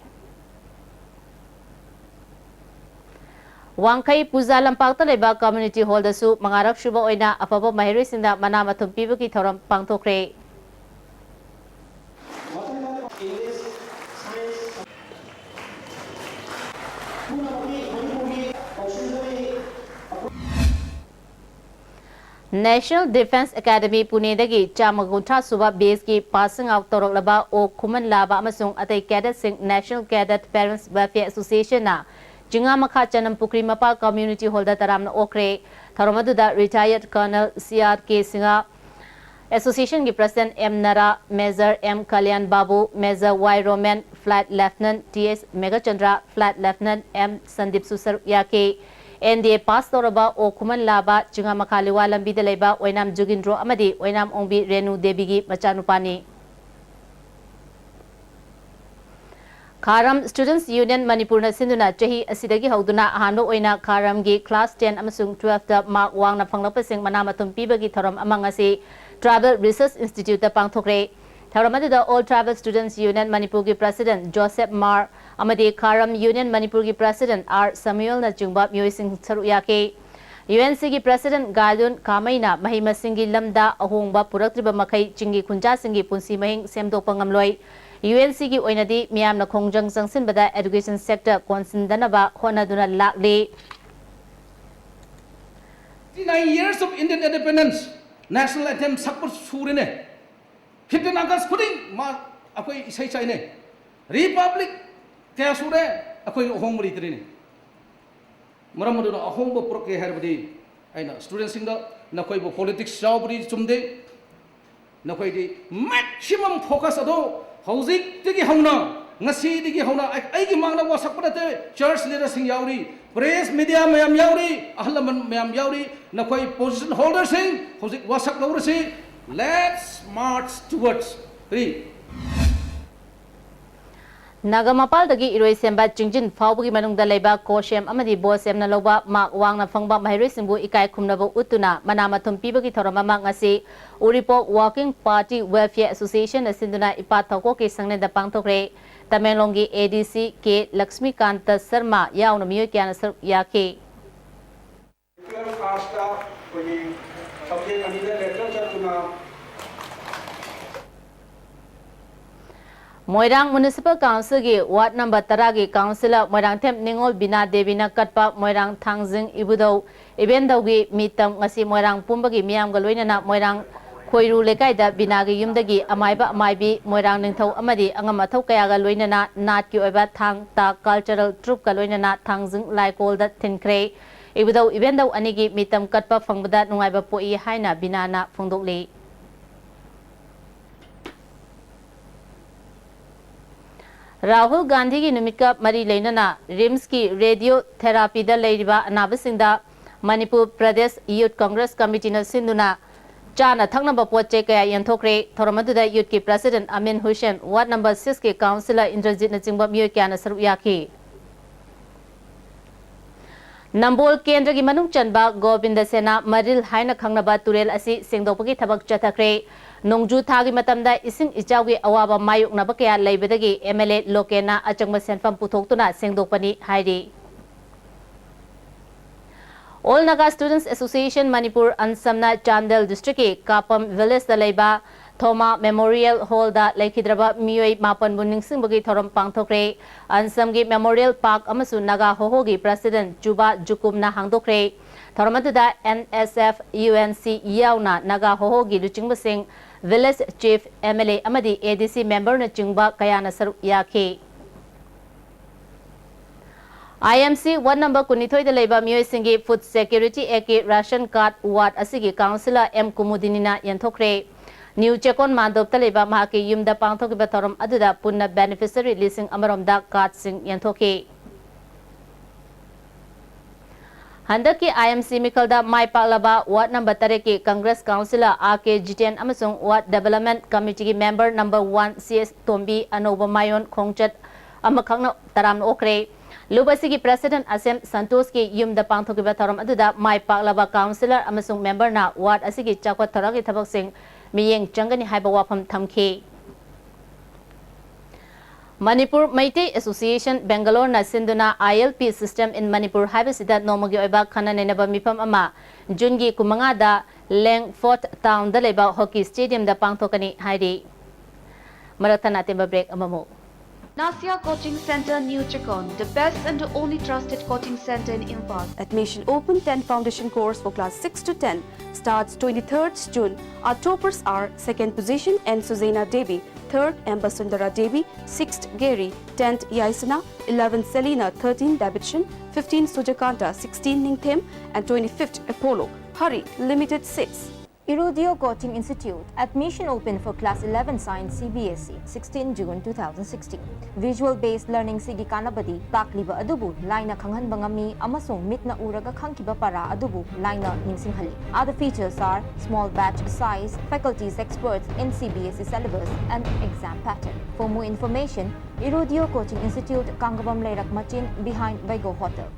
ꯋꯥꯡꯈꯩ ꯄꯨꯖꯥ ꯂꯝꯄꯥꯛꯇ ꯂꯩꯕ Community Hallꯗꯁꯨ ꯃꯉꯥꯔꯛ ꯁꯨꯕ ꯑꯣꯏꯅ ꯑꯐꯕ ꯃꯍꯩꯔꯣꯏꯁꯤꯡꯗ ꯃꯅꯥ ꯃꯊꯨꯝ ꯄꯤꯕꯒꯤ ꯊꯧꯔꯝ ꯄꯥꯡꯊꯣꯛꯈ꯭ꯔꯦ꯫ National Defence Academy ꯄꯨꯅꯦꯗꯒꯤ ꯆꯥꯝꯃ ꯀꯨꯟꯊ꯭ꯔꯥ ꯁꯨꯕ batchꯀꯤ passing out ꯇꯧꯔꯛꯂꯕ ꯑꯣꯛ ꯈꯨꯃꯟ ꯂꯥꯕ ꯑꯃꯁꯨꯡ ꯑꯇꯩ cadetꯁꯤꯡ National Cadet Parents Welfare Associationꯅ ꯆꯤꯡꯉꯥ ꯃꯈꯥ ꯆꯅꯝ ꯄꯨꯈ꯭ꯔꯤ ꯃꯄꯥꯜ Community Hallꯗ ꯇꯔꯥꯝꯅ ꯑꯣꯛꯈ꯭ꯔꯦ꯫ ꯊꯧꯔꯝ ꯑꯗꯨꯗ retired Colonel C R K Singh, Associationꯒꯤ President M Nara, Major M Kalyan Babu, Major Y Romen, Flight Lieutenant T S Meghachandra, Flight Lieutenant M ꯁꯟꯗꯤꯞꯁꯨ ꯁꯔꯨꯛ ꯌꯥꯈꯤ꯫ N D A pass ꯇꯧꯔꯕ ꯑꯣꯛ ꯈꯨꯃꯟ ꯂꯥꯕ ꯆꯤꯡꯉꯥ ꯃꯈꯥ ꯂꯤꯋꯥ ꯂꯝꯕꯤꯗ ꯂꯩꯕ ꯑꯣꯏꯅꯥꯝ ꯖꯨꯒꯤꯟꯗ꯭ꯔꯣ ꯑꯃꯗꯤ ꯑꯣꯏꯅꯥꯝ ꯑꯣꯡꯕꯤ ꯔꯦꯅꯨ ꯗꯦꯕꯤꯒꯤ ꯃꯆꯥꯅꯨꯄꯥꯅꯤ꯫ ꯈꯥꯔꯝ Students Union ꯃꯅꯤꯄꯨꯔꯅ ꯁꯤꯟꯗꯨꯅ ꯆꯍꯤ ꯑꯁꯤꯗꯒꯤ ꯍꯧꯗꯨꯅ ꯑꯍꯥꯟꯕ ꯑꯣꯏꯅ ꯈꯥꯔꯝꯒꯤ class ten ꯑꯃꯁꯨꯡ twelfth ꯇ mark ꯋꯥꯡꯅ ꯐꯪꯂꯛꯄꯁꯤꯡ ꯃꯅꯥ ꯃꯊꯨꯝ ꯄꯤꯕꯒꯤ ꯊꯧꯔꯝ ꯑꯃ ꯉꯁꯤ Tribal Research Institute ꯇ ꯄꯥꯡꯊꯣꯛꯈ꯭ꯔꯦ꯫ ꯊꯧꯔꯝ ꯑꯗꯨꯗ All Tribal Students Union ꯃꯅꯤꯄꯨꯔꯒꯤ President Joseph Mar ꯑꯃꯗꯤ ꯈꯥꯔꯝ Union ꯃꯅꯤꯄꯨꯔꯒꯤ President R ꯁꯃꯨꯑꯦꯜꯅꯆꯤꯡꯕ ꯃꯤꯑꯣꯏꯁꯤꯡ ꯁꯔꯨꯛ ꯌꯥꯈꯤ꯫ UNC ꯒꯤ President ꯒꯥꯏꯂꯨꯟ ꯀꯥꯃꯩꯅ ꯃꯍꯩ ꯃꯁꯤꯡꯒꯤ ꯂꯝꯗ ꯑꯍꯣꯡꯕ ꯄꯨꯔꯛꯇ꯭ꯔꯤꯕ ꯃꯈꯩ ꯆꯤꯡꯒꯤ ꯈꯨꯟꯖꯥꯁꯤꯡꯒꯤ ꯄꯨꯟꯁꯤ ꯃꯍꯤꯡ ꯁꯦꯝꯗꯣꯛꯄ ꯉꯝꯂꯣꯏ꯫ UNC ꯒꯤ ꯑꯣꯏꯅꯗꯤ ꯃꯤꯌꯥꯝꯅ ꯈꯣꯡꯖꯪ ꯆꯪꯁꯤꯟꯕꯗ education sector ꯀꯣꯟꯁꯤꯟꯗꯅꯕ ꯍꯣꯠꯅꯗꯨꯅ ꯂꯥꯛꯂꯤ꯫ Fifty-nine years of Indian independence, national anthem ꯁꯛꯄ ꯁꯨꯔꯦꯅꯦ꯫ Fifteen August ꯈꯨꯗꯤꯡ ꯃꯥ ꯑꯩꯈꯣꯏ ꯏꯁꯩ ꯁꯛꯏꯅꯦ꯫ Republic ꯀꯌꯥ ꯁꯨꯔꯦ, ꯑꯩꯈꯣꯏ ꯑꯍꯣꯡꯕ ꯂꯩꯇ꯭ꯔꯤꯅꯦ꯫ ꯃꯔꯝ ꯑꯗꯨꯅ ꯑꯍꯣꯡꯕ ꯄꯨꯔꯛꯀꯦ ꯍꯥꯏꯔꯕꯗꯤ ꯑꯩꯅ studentꯁꯤꯡꯗ ꯅꯈꯣꯏꯕꯨ politics ꯌꯥꯎꯕꯗꯤ ꯆꯨꯝꯗꯦ꯫ ꯅꯈꯣꯏꯗꯤ maximum focus ꯑꯗꯨ ꯍꯧꯖꯤꯛꯇꯒꯤ ꯍꯧꯅ, ꯉꯁꯤꯗꯒꯤ ꯍꯧꯅ ꯑꯩ-, ꯑꯩꯒꯤ ꯃꯥꯡꯗ ꯋꯥꯁꯛꯄ ꯅꯠꯇꯦ, church leaderꯁꯤꯡ ꯌꯥꯎꯔꯤ, press media ꯃꯌꯥꯝ ꯌꯥꯎꯔꯤ, ꯑꯍꯜ ꯂꯃꯟ ꯃꯌꯥꯝ ꯌꯥꯎꯔꯤ, ꯅꯈꯣꯏ position holderꯁꯤꯡ ꯍꯧꯖꯤꯛ ꯋꯥꯁꯛ ꯂꯧꯔꯁꯤ꯫ Let's march towards free. Naga ꯃꯄꯥꯜꯗꯒꯤ ꯏꯔꯣꯏꯁꯦꯝꯕ ꯆꯤꯡꯖꯤꯟ ꯐꯥꯎꯕꯒꯤ ꯃꯅꯨꯡꯗ ꯂꯩꯕ ꯀꯣꯁꯦꯝ ꯑꯃꯗꯤ ꯕꯣꯁꯦꯝꯅ ꯂꯧꯕ mark ꯋꯥꯡꯅ ꯐꯪꯕ ꯃꯍꯩꯔꯣꯏꯁꯤꯡꯕꯨ ꯏꯀꯥꯏ ꯈꯨꯝꯅꯕ ꯎꯠꯇꯨꯅ ꯃꯅꯥ ꯃꯊꯨꯝ ꯄꯤꯕꯒꯤ ꯊꯧꯔꯝ ꯑꯃ ꯉꯁꯤ Uripok Walking Party Welfare Association ꯅ ꯁꯤꯟꯗꯨꯅ ꯏꯄꯥ ꯊꯧꯀꯣꯛꯀꯤ ꯁꯪꯂꯦꯟꯗ ꯄꯥꯡꯊꯣꯛꯈ꯭ꯔꯦ꯫ ꯇꯃꯦꯡꯂꯣꯡꯒꯤ ADC K ꯂꯛꯁꯃꯤꯀꯥꯟꯇ ꯁꯔꯃ ꯌꯥꯎꯅ ꯃꯤꯑꯣꯏ ꯀꯌꯥꯅ ꯁꯔꯨꯛ ꯌꯥꯈꯤ꯫ Class ꯇ ꯑꯩꯈꯣꯏꯒꯤ subject ꯑꯅꯤꯗ letter ꯆꯠꯇꯨꯅ ꯃꯣꯏꯔꯥꯡ Municipal Council ꯒꯤ ward number ꯇꯔꯥꯒꯤ councillor ꯃꯣꯏꯔꯥꯡꯊꯦꯝ ꯅꯤꯉꯣꯜ ꯕꯤꯅꯥ ꯗꯦꯕꯤꯅ ꯀꯠꯄ ꯃꯣꯏꯔꯥꯡ ꯊꯥꯡꯖꯤꯡ ꯏꯕꯨꯙꯧ ꯏꯕꯦꯟꯙꯧꯒꯤ ꯃꯤꯇꯝ ꯉꯁꯤ ꯃꯣꯏꯔꯥꯡ ꯄꯨꯝꯕꯒꯤ ꯃꯤꯌꯥꯝꯒ ꯂꯣꯏꯅꯅ ꯃꯣꯏꯔꯥꯡ ꯈꯣꯏꯔꯨ ꯂꯩꯀꯥꯏꯗ ꯕꯤꯅꯥꯒꯤ ꯌꯨꯝꯗꯒꯤ ꯑꯃꯥꯏꯕ ꯑꯃꯥꯏꯕꯤ, ꯃꯣꯏꯔꯥꯡ ꯅꯤꯡꯊꯧ ꯑꯃꯗꯤ ꯑꯉꯝ ꯑꯊꯧ ꯀꯌꯥꯒ ꯂꯣꯏꯅꯅ ꯅꯥꯠꯀꯤ ꯑꯣꯏꯕ ꯊꯥꯡ ꯇꯥ cultural troupe ꯀ ꯂꯣꯏꯅꯅ ꯊꯥꯡꯖꯤꯡ ꯂꯥꯏꯀꯣꯜꯗ ꯊꯤꯟꯈ꯭ꯔꯦ꯫ ꯏꯕꯨꯙꯧ ꯏꯕꯦꯟꯙꯧ ꯑꯅꯤꯒꯤ ꯃꯤꯇꯝ ꯀꯠꯄ ꯐꯪꯕꯗ ꯅꯨꯡꯉꯥꯏꯕ ꯄꯣꯛꯏ ꯍꯥꯏꯅ ꯕꯤꯅꯥꯅ ꯐꯣꯡꯗꯣꯛꯂꯤ꯫ ꯔꯥꯍꯨꯜ ꯒꯥꯟꯙꯤꯒꯤ ꯅꯨꯃꯤꯠꯀ ꯃꯔꯤ ꯂꯩꯅꯅ RIMS ꯀꯤ radiotherapy ꯗ ꯂꯩꯔꯤꯕ ꯑꯅꯥꯕꯁꯤꯡꯗ Manipur Pradesh Youth Congress Committee ꯅ ꯁꯤꯟꯗꯨꯅ ꯆꯥꯅ ꯊꯛꯅꯕ ꯄꯣꯠ ꯆꯩ ꯀꯌꯥ ꯌꯦꯟꯊꯣꯛꯈ꯭ꯔꯦ꯫ ꯊꯧꯔꯝ ꯑꯗꯨꯗ youth ꯀꯤ president ꯑꯃꯤꯟ Hussain, ward number six ꯀꯤ councillor ꯏꯟꯗ꯭ꯔꯖꯤꯠꯅꯆꯤꯡꯕ ꯃꯤꯑꯣꯏ ꯀꯌꯥꯅ ꯁꯔꯨꯛ ꯌꯥꯈꯤ꯫ ꯅꯝꯕꯣꯜ ꯀꯦꯟꯗ꯭ꯔꯒꯤ ꯃꯅꯨꯡ ꯆꯟꯕ ꯒꯣꯕꯤꯟꯗ ꯁꯦꯅꯥ ꯃꯔꯤꯜ ꯍꯥꯏꯅ ꯈꯪꯅꯕ ꯇꯨꯔꯦꯜ ꯑꯁꯤ ꯁꯦꯡꯗꯣꯛꯄꯒꯤ ꯊꯕꯛ ꯆꯠꯊꯈ꯭ꯔꯦ꯫ ꯅꯣꯡꯖꯨ ꯊꯥꯒꯤ ꯃꯇꯝꯗ ꯏꯁꯤꯡ ꯏꯆꯥꯎꯒꯤ ꯑꯋꯥꯕ ꯃꯥꯌꯣꯛꯅꯕ ꯀꯌꯥ ꯂꯩꯕꯗꯒꯤ M L A ꯂꯣꯀꯦꯟꯅ ꯑꯆꯪꯕ ꯁꯦꯟꯐꯝ ꯄꯨꯊꯣꯛꯇꯨꯅ ꯁꯦꯡꯗꯣꯛꯄꯅꯤ ꯍꯥꯏꯔꯤ꯫ All Naga Students Association Manipur, ꯑꯟꯁꯝꯅ Chandel district ꯀꯤ ꯀꯥꯄꯝ village ꯇ ꯂꯩꯕ ꯊꯣꯃꯥ Memorial Hall ꯗ ꯂꯩꯈꯤꯗ꯭ꯔꯕ ꯃꯤꯑꯣꯏ ꯃꯥꯄꯟꯕꯨ ꯅꯤꯡꯁꯤꯡꯕꯒꯤ ꯊꯧꯔꯝ ꯄꯥꯡꯊꯣꯛꯈ꯭ꯔꯦ꯫ ꯑꯟꯁꯝꯒꯤ Memorial Park ꯑꯃꯁꯨꯡ ꯅꯥꯒꯥ ꯍꯣꯍꯣꯒꯤ president ꯆꯨꯕꯥ ꯖꯨꯀꯨꯝꯅ ꯍꯥꯡꯗꯣꯛꯈ꯭ꯔꯦ꯫ ꯊꯧꯔꯝ ꯑꯗꯨꯗ N S F, U N C ꯌꯥꯎꯅ Naga ꯍꯣꯍꯣꯒꯤ ꯂꯨꯆꯤꯡꯕꯁꯤꯡ, village chief, M L A ꯑꯃꯗꯤ A D C member ꯅꯆꯤꯡꯕ ꯀꯌꯥꯅ ꯁꯔꯨꯛ ꯌꯥꯈꯤ꯫ I M C ward number ꯀꯨꯟꯅꯤꯊꯣꯏꯗ ꯂꯩꯕ ꯃꯤꯑꯣꯏꯁꯤꯡꯒꯤ Food Security Act ꯀꯤ ration card ward ꯑꯁꯤꯒꯤ councillor M ꯀꯨꯃꯨꯗꯤꯅꯤꯅ ꯌꯦꯟꯊꯣꯛꯈ꯭ꯔꯦ꯫ ꯅ꯭ꯌꯨ ꯆꯦꯀꯣꯟ ꯃꯥꯟꯗꯣꯞꯇ ꯂꯩꯕ ꯃꯍꯥꯛꯀꯤ ꯌꯨꯝꯗ ꯄꯥꯡꯊꯣꯛꯈꯤꯕ ꯊꯧꯔꯝ ꯑꯗꯨꯗ ꯄꯨꯟꯅ beneficiary ꯂꯤꯁꯤꯡ ꯑꯃꯔꯣꯝꯗ cardꯁꯤꯡ ꯌꯦꯟꯊꯣꯛꯈꯤ꯫ ꯍꯟꯗꯛꯀꯤ I M C ꯃꯤꯈꯜꯗ ꯃꯥꯏ ꯄꯥꯛꯂꯕ ward number ꯇꯔꯦꯠꯀꯤ Congress councillor R K Jiten ꯑꯃꯁꯨꯡ ward development committeeꯒꯤ member number one C S ꯇꯣꯝꯕꯤ ꯑꯅꯧꯕ ꯃꯥꯌꯣꯟ ꯈꯣꯡꯆꯠ ꯑꯃꯈꯛꯅ ꯇꯔꯥꯝꯅ ꯑꯣꯛꯈ꯭ꯔꯦ꯫ ꯂꯨꯞ ꯑꯁꯤꯒꯤ president ꯑꯁꯦꯝ ꯁꯟꯇꯣꯁꯀꯤ ꯌꯨꯝꯗ ꯄꯥꯡꯊꯣꯛꯈꯤꯕ ꯊꯧꯔꯝ ꯑꯗꯨꯗ ꯃꯥꯏ ꯄꯥꯛꯂꯕ councillor ꯑꯃꯁꯨꯡ memberꯅ ward ꯑꯁꯤꯒꯤ ꯆꯥꯎꯈꯠ ꯊꯧꯔꯥꯡꯒꯤ ꯊꯕꯛꯁꯤꯡ ꯃꯤꯠꯌꯦꯡ ꯆꯪꯒꯅꯤ ꯍꯥꯏꯕ ꯋꯥꯐꯝ ꯊꯝꯈꯤ꯫ ꯃꯅꯤꯄꯨꯔ ꯃꯩꯇꯩ Association Bangaloreꯅ ꯁꯤꯟꯗꯨꯅ I L P system in Manipur ꯍꯥꯏꯕꯁꯤꯗ ꯅꯣꯡꯃꯒꯤ ꯑꯣꯏꯕ ꯈꯟꯅ ꯅꯩꯅꯕ ꯃꯤꯐꯝ ꯑꯃ ꯖꯨꯟꯒꯤ ꯀꯨꯟꯃꯉꯥꯗ Langford townꯗ ꯂꯩꯕ hockey stadiumꯗ ꯄꯥꯡꯊꯣꯛꯀꯅꯤ ꯍꯥꯏꯔꯤ꯫ ꯃꯔꯛ ꯊꯠꯅ ꯑꯇꯦꯟꯕ break ꯑꯃꯃꯨꯛ꯫ Nasia Coaching Center, New Chekon, the best and only trusted coaching center in Imphal. Admission open. Ten foundation course for class six to ten starts twenty-third June. Our toppers are: second position N Suzena Devi, third M Basundara Devi, sixth Gary, tenth Yaisana, eleventh Selina, thirteenth Davidson, fifteenth Sujakanta, sixteenth Ningthem, and twenty-fifth Apollo. Hurry, limited seats. Irudio Coaching Institute, admission open for class eleven science C B S E, sixteen June two thousand sixteen. Visual based learning ꯁꯤꯒꯤ ꯀꯥꯟꯅꯕꯗꯤ ꯇꯥꯛꯂꯤꯕ ꯑꯗꯨꯕꯨ ꯂꯥꯏꯅ ꯈꯪꯍꯟꯕ ꯉꯝꯃꯤ ꯑꯃꯁꯨꯡ ꯃꯤꯠꯅ ꯎꯔꯒ ꯈꯪꯈꯤꯕ ꯄꯔꯥ ꯑꯗꯨꯕꯨ ꯂꯥꯏꯅ ꯅꯤꯡꯁꯤꯡꯍꯜꯂꯤ꯫ Other features are small batch size, faculties experts in C B S E syllabus and exam pattern. For more information, Irudio Coaching Institute, Kangabam Leirak Machin, behind Vaigo Hotel.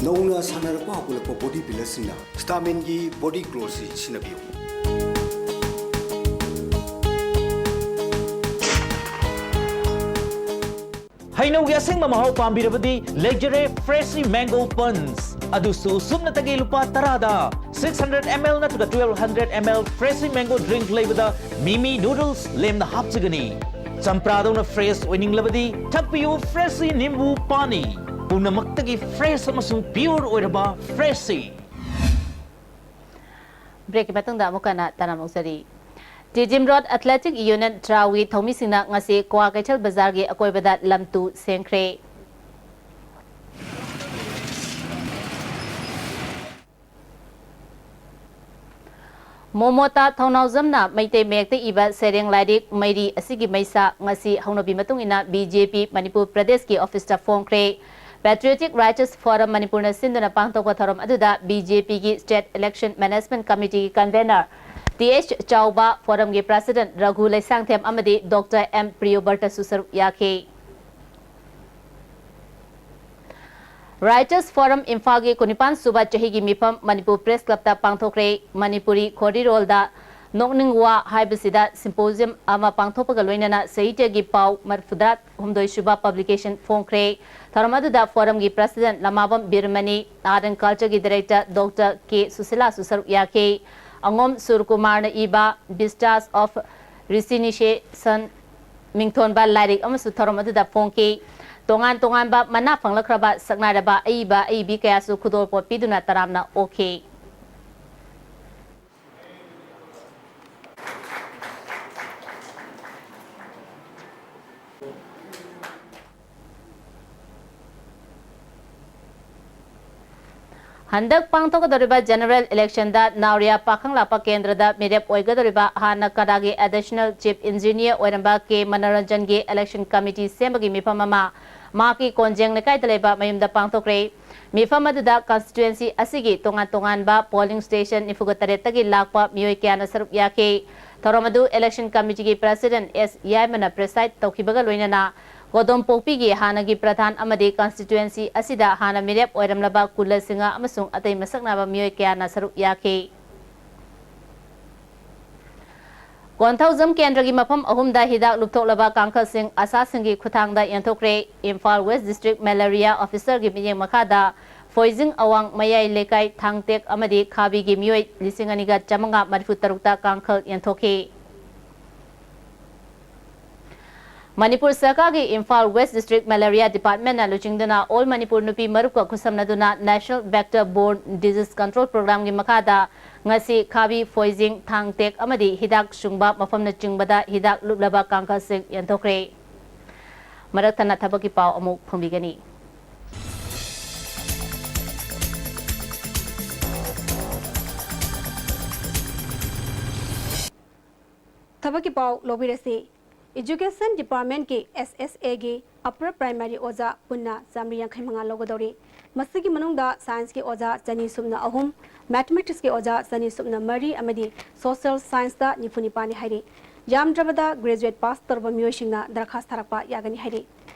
ꯅꯧꯅ ꯁꯥꯟꯅꯔꯛꯄ ꯍꯧꯒꯠꯂꯛꯄ ꯕꯣꯗꯤ ꯕꯤꯜꯗꯔꯁꯤꯡꯅ ꯁ꯭ꯇꯥꯃꯤꯟꯒꯤ ꯕꯣꯗꯤ ꯒ꯭ꯂꯣꯁꯤ ꯁꯤꯖꯤꯟꯅꯕꯤꯌꯨ꯫ ꯍꯩꯅꯧꯒꯤ ꯑꯁꯦꯡꯕ ꯃꯍꯥꯎ ꯄꯥꯝꯕꯤꯔꯕꯗꯤ ꯂꯩꯖꯔꯦ ꯐ꯭ꯔꯦꯁꯤ mango ꯄꯟꯁ, ꯑꯗꯨꯁꯨ ꯁꯨꯞꯅꯇꯒꯤ ꯂꯨꯄꯥ ꯇꯔꯥꯗ꯫ Six hundred M L ꯅꯠꯇ꯭ꯔꯒ twelve hundred M L fresh mango drink ꯂꯩꯕꯗ ꯃꯤꯃꯤ ꯅꯨꯗꯜꯁ ꯂꯦꯝꯅ ꯍꯥꯞꯆꯒꯅꯤ꯫ ꯆꯝꯄ꯭ꯔꯥꯗꯧꯅ ꯐ꯭ꯔꯦꯁ ꯑꯣꯏꯅꯤꯡꯂꯕꯗꯤ ꯊꯛꯄꯤꯌꯨ ꯐ꯭ꯔꯦꯁꯤ ꯅꯤꯝꯕꯨ ꯄꯥꯅꯤ, ꯄꯨꯝꯅꯃꯛꯇꯒꯤ ꯐ꯭ꯔꯦꯁ ꯑꯃꯁꯨꯡ ꯄ꯭ꯌꯨꯔ ꯑꯣꯏꯔꯕ ꯐ꯭ꯔꯦꯁꯤ꯫ ꯕ꯭ꯔꯦꯛꯀꯤ ꯃꯇꯨꯡꯗ ꯑꯃꯨꯛ ꯍꯟꯅ ꯇꯔꯥꯝꯅ ꯑꯣꯛꯆꯔꯤ꯫ ꯇꯤꯗꯤꯝ ꯔꯣꯗ ꯑꯦꯊꯂꯦꯇꯤꯛ ꯌꯨꯅꯤꯌꯟ ꯇ꯭ꯔꯥꯎꯒꯤ ꯊꯧꯃꯤꯁꯤꯡꯅ ꯉꯁꯤ ꯀ꯭ꯋꯥꯀꯩꯊꯦꯜ ꯕꯖꯥꯔꯒꯤ ꯑꯀꯣꯏꯕꯗ ꯂꯝ ꯇꯨ ꯁꯦꯡꯈ꯭ꯔꯦ꯫ ꯃꯣꯃꯣꯇꯥ ꯊꯧꯅꯥꯎꯖꯝꯅ ꯃꯩꯇꯩ ꯃꯌꯦꯛꯇ ꯏꯕ ꯁꯩꯔꯦꯡ ꯂꯥꯏꯔꯤꯛ ꯃꯩꯔꯤ ꯑꯁꯤꯒꯤ ꯃꯩꯁꯥ ꯉꯁꯤ ꯍꯧꯅꯕꯤ ꯃꯇꯨꯡ ꯏꯟꯅ ꯕꯤ ꯖꯦ ꯄꯤ ꯃꯅꯤꯄꯨꯔ ꯄ꯭ꯔꯗꯦꯁꯀꯤ ꯑꯣꯐꯤꯁꯇ ꯐꯣꯡꯈ꯭ꯔꯦ꯫ Patriotic Writers Forum ꯃꯅꯤꯄꯨꯔꯅ ꯁꯤꯟꯗꯨꯅ ꯄꯥꯡꯊꯣꯛꯄ ꯊꯧꯔꯝ ꯑꯗꯨꯗ ꯕꯤ ꯖꯦ ꯄꯤꯒꯤ State Election Management Committeeꯒꯤ convener T H ꯆꯥꯎꯕ, ꯐꯣꯔꯝꯒꯤ president ꯔꯘꯨ ꯂꯩꯁꯥꯡꯊꯦꯝ ꯑꯃꯗꯤ ꯗꯣꯛꯇꯔ ꯑꯦꯝ ꯄ꯭ꯔꯤꯌꯣꯕꯔꯇꯁꯨ ꯁꯔꯨꯛ ꯌꯥꯈꯤ꯫ Writers Forum ꯏꯝꯐꯥꯜꯒꯤ ꯀꯨꯟꯅꯤꯄꯥꯟ ꯁꯨꯕ ꯆꯍꯤꯒꯤ ꯃꯤꯐꯝ ꯃꯅꯤꯄꯨꯔ ꯄ꯭ꯔꯦꯁ ꯀ꯭ꯂꯕꯇ ꯄꯥꯡꯊꯣꯛꯈ꯭ꯔꯦ꯫ ꯃꯅꯤꯄꯨꯔꯤ ꯈꯣꯔꯤꯔꯣꯜꯗ ꯅꯣꯛꯅꯤꯡ ꯋꯥ ꯍꯥꯏꯕꯁꯤꯗ symposium ꯑꯃ ꯄꯥꯡꯊꯣꯛꯄꯒ ꯂꯣꯏꯅꯅ ꯁꯥꯍꯤꯇ꯭ꯌꯒꯤ ꯄꯥꯎ ꯃꯔꯤꯐꯨꯇꯔꯥ ꯍꯨꯝꯗꯣꯏ ꯁꯨꯕ publication ꯐꯣꯡꯈ꯭ꯔꯦ꯫ ꯊꯧꯔꯝ ꯑꯗꯨꯗ ꯐꯣꯔꯝꯒꯤ president Lamabam Biramani, Art and Cultureꯒꯤ director ꯗꯣꯛꯇꯔ ꯀꯦ ꯁꯨꯁꯤꯂꯥꯁꯨ ꯁꯔꯨꯛ ꯌꯥꯈꯤ꯫ ꯑꯉꯣꯝ ꯁꯨꯔꯀꯨꯃꯥꯔꯅ ꯏꯕ Vistas of Resignation ꯃꯤꯡꯊꯣꯟꯕ ꯂꯥꯏꯔꯤꯛ ꯑꯃꯁꯨ ꯊꯧꯔꯝ ꯑꯗꯨꯗ ꯐꯣꯡꯈꯤ꯫ ꯇꯣꯉꯥꯟ ꯇꯣꯉꯥꯟꯕ ꯃꯅꯥ ꯐꯪꯂꯛꯈ꯭ꯔꯕ ꯁꯛꯅꯥꯏꯔꯕ ꯑꯏꯕ ꯑꯏꯕꯤ ꯀꯌꯥꯁꯨ ꯈꯨꯗꯣꯜꯄꯣꯠ ꯄꯤꯗꯨꯅ ꯇꯔꯥꯝꯅ ꯑꯣꯛꯈꯤ꯫ ꯍꯟꯗꯛ ꯄꯥꯡꯊꯣꯛꯀꯗꯧꯔꯤꯕ general election ꯗ ꯅꯥꯎꯔꯤꯌꯥ ꯄꯥꯈꯪꯂꯥꯛꯄ ꯀꯦꯟꯗ꯭ꯔꯗ ꯃꯤꯔꯦꯞ ꯑꯣꯏꯒꯗꯧꯔꯤꯕ ꯍꯥꯟꯅ ꯀꯅꯥꯒꯤ additional chief engineer ꯑꯣꯏꯔꯝꯕ ꯀꯦ ꯃꯅꯣꯔꯟꯖꯟꯒꯤ election committee ꯁꯦꯝꯕꯒꯤ ꯃꯤꯐꯝ ꯑꯃ ꯃꯍꯥꯛꯀꯤ ꯀꯣꯟꯖꯦꯡ ꯂꯩꯀꯥꯏꯗ ꯂꯩꯕ ꯃꯌꯨꯝꯗ ꯄꯥꯡꯊꯣꯛꯈ꯭ꯔꯦ꯫ ꯃꯤꯐꯝ ꯑꯗꯨꯗ constituency ꯑꯁꯤꯒꯤ ꯇꯣꯉꯥꯟ ꯇꯣꯉꯥꯟꯕ polling station ꯅꯤꯐꯨꯒ ꯇꯔꯦꯠꯇꯒꯤ ꯂꯥꯛꯄ ꯃꯤꯑꯣꯏ ꯀꯌꯥꯅ ꯁꯔꯨꯛ ꯌꯥꯈꯤ꯫ ꯊꯧꯔꯝ ꯑꯗꯨ election committee ꯒꯤ president ꯑꯦꯁ ꯌꯥꯏꯃꯅ preside ꯇꯧꯈꯤꯕꯒ ꯂꯣꯏꯅꯅ ꯀꯣꯗꯣꯝꯄꯣꯛꯄꯤꯒꯤ ꯍꯥꯟꯅꯒꯤ ꯄ꯭ꯔꯙꯥꯟ ꯑꯃꯗꯤ constituency ꯑꯁꯤꯗ ꯍꯥꯟꯅ ꯃꯤꯔꯦꯞ ꯑꯣꯏꯔꯝꯂꯕ ꯀꯨꯜꯂ ꯁꯤꯡꯍ ꯑꯃꯁꯨꯡ ꯑꯇꯩ ꯃꯁꯛ ꯅꯥꯏꯕ ꯃꯤꯑꯣꯏ ꯀꯌꯥꯅ ꯁꯔꯨꯛ ꯌꯥꯈꯤ꯫ ꯀꯣꯟꯊꯧꯖꯝ ꯀꯦꯟꯗ꯭ꯔꯒꯤ ꯃꯐꯝ ꯑꯍꯨꯝꯗ ꯍꯤꯗꯥꯛ ꯂꯨꯞꯊꯣꯛꯂꯕ ꯀꯥꯡꯈꯜꯁꯤꯡ ꯑꯁꯥꯁꯤꯡꯒꯤ ꯈꯨꯠꯊꯥꯡꯗ ꯌꯦꯟꯊꯣꯛꯈ꯭ꯔꯦ꯫ Imphal West District Malaria Officer ꯒꯤ ꯃꯤꯠꯌꯦꯡ ꯃꯈꯥꯗ ꯐꯣꯏꯖꯤꯡ ꯑꯋꯥꯡ ꯃꯌꯥꯏ ꯂꯩꯀꯥꯏ ꯊꯥꯡꯇꯦꯛ ꯑꯃꯗꯤ ꯈꯥꯕꯤꯒꯤ ꯃꯤꯑꯣꯏ ꯂꯤꯁꯤꯡ ꯑꯅꯤꯒ ꯆꯥꯃꯉꯥ ꯃꯔꯤꯐꯨ ꯇꯔꯨꯛꯇ ꯀꯥꯡꯈꯜ ꯌꯦꯟꯊꯣꯛꯈꯤ꯫ ꯃꯅꯤꯄꯨꯔ ꯁꯔꯀꯥꯔꯒꯤ Imphal West District Malaria Department ꯅ ꯂꯨꯆꯤꯡꯗꯨꯅ All ꯃꯅꯤꯄꯨꯔ ꯅꯨꯄꯤ ꯃꯔꯨꯞꯀ ꯈꯨꯠꯁꯝꯅꯗꯨꯅ National Vector Borne Disease Control Program ꯒꯤ ꯃꯈꯥꯗ ꯉꯁꯤ ꯈꯥꯕꯤ, ꯐꯣꯏꯖꯤꯡ, ꯊꯥꯡꯇꯦꯛ ꯑꯃꯗꯤ ꯍꯤꯗꯥꯛ ꯁꯨꯡꯕ ꯃꯐꯝꯅꯆꯤꯡꯕꯗ ꯍꯤꯗꯥꯛ ꯂꯨꯞꯂꯕ ꯀꯥꯡꯈꯜꯁꯤꯡ ꯌꯦꯟꯊꯣꯛꯈ꯭ꯔꯦ꯫ ꯃꯔꯛ ꯊꯠꯅ ꯊꯕꯛꯀꯤ ꯄꯥꯎ ꯑꯃꯨꯛ ꯐꯪꯕꯤꯒꯅꯤ꯫ ꯊꯕꯛꯀꯤ ꯄꯥꯎ ꯂꯧꯕꯤꯔꯁꯤ꯫ Education Department ꯀꯤ S S A ꯒꯤ Upper Primary ꯑꯣꯖꯥ ꯄꯨꯟꯅ ꯆꯥꯃꯔꯤ ꯌꯥꯡꯈꯩ ꯃꯉꯥ ꯂꯧꯒꯗꯧꯔꯤ꯫ ꯃꯁꯤꯒꯤ ꯃꯅꯨꯡꯗ Science ꯀꯤ ꯑꯣꯖꯥ ꯆꯅꯤ ꯁꯨꯞꯅ ꯑꯍꯨꯝ, Mathematics ꯀꯤ ꯑꯣꯖꯥ ꯆꯅꯤ ꯁꯨꯞꯅ ꯃꯔꯤ ꯑꯃꯗꯤ Social Science ꯇ ꯅꯤꯐꯨ ꯅꯤꯄꯥꯟꯅꯤ ꯍꯥꯏꯔꯤ꯫ ꯌꯥꯝꯗ꯭ꯔꯕꯗ graduate pass ꯇꯧꯔꯕ ꯃꯤꯑꯣꯏꯁꯤꯡꯅ ꯗꯔꯈꯥꯁ ꯊꯥꯔꯛꯄ ꯌꯥꯒꯅꯤ ꯍꯥꯏꯔꯤ꯫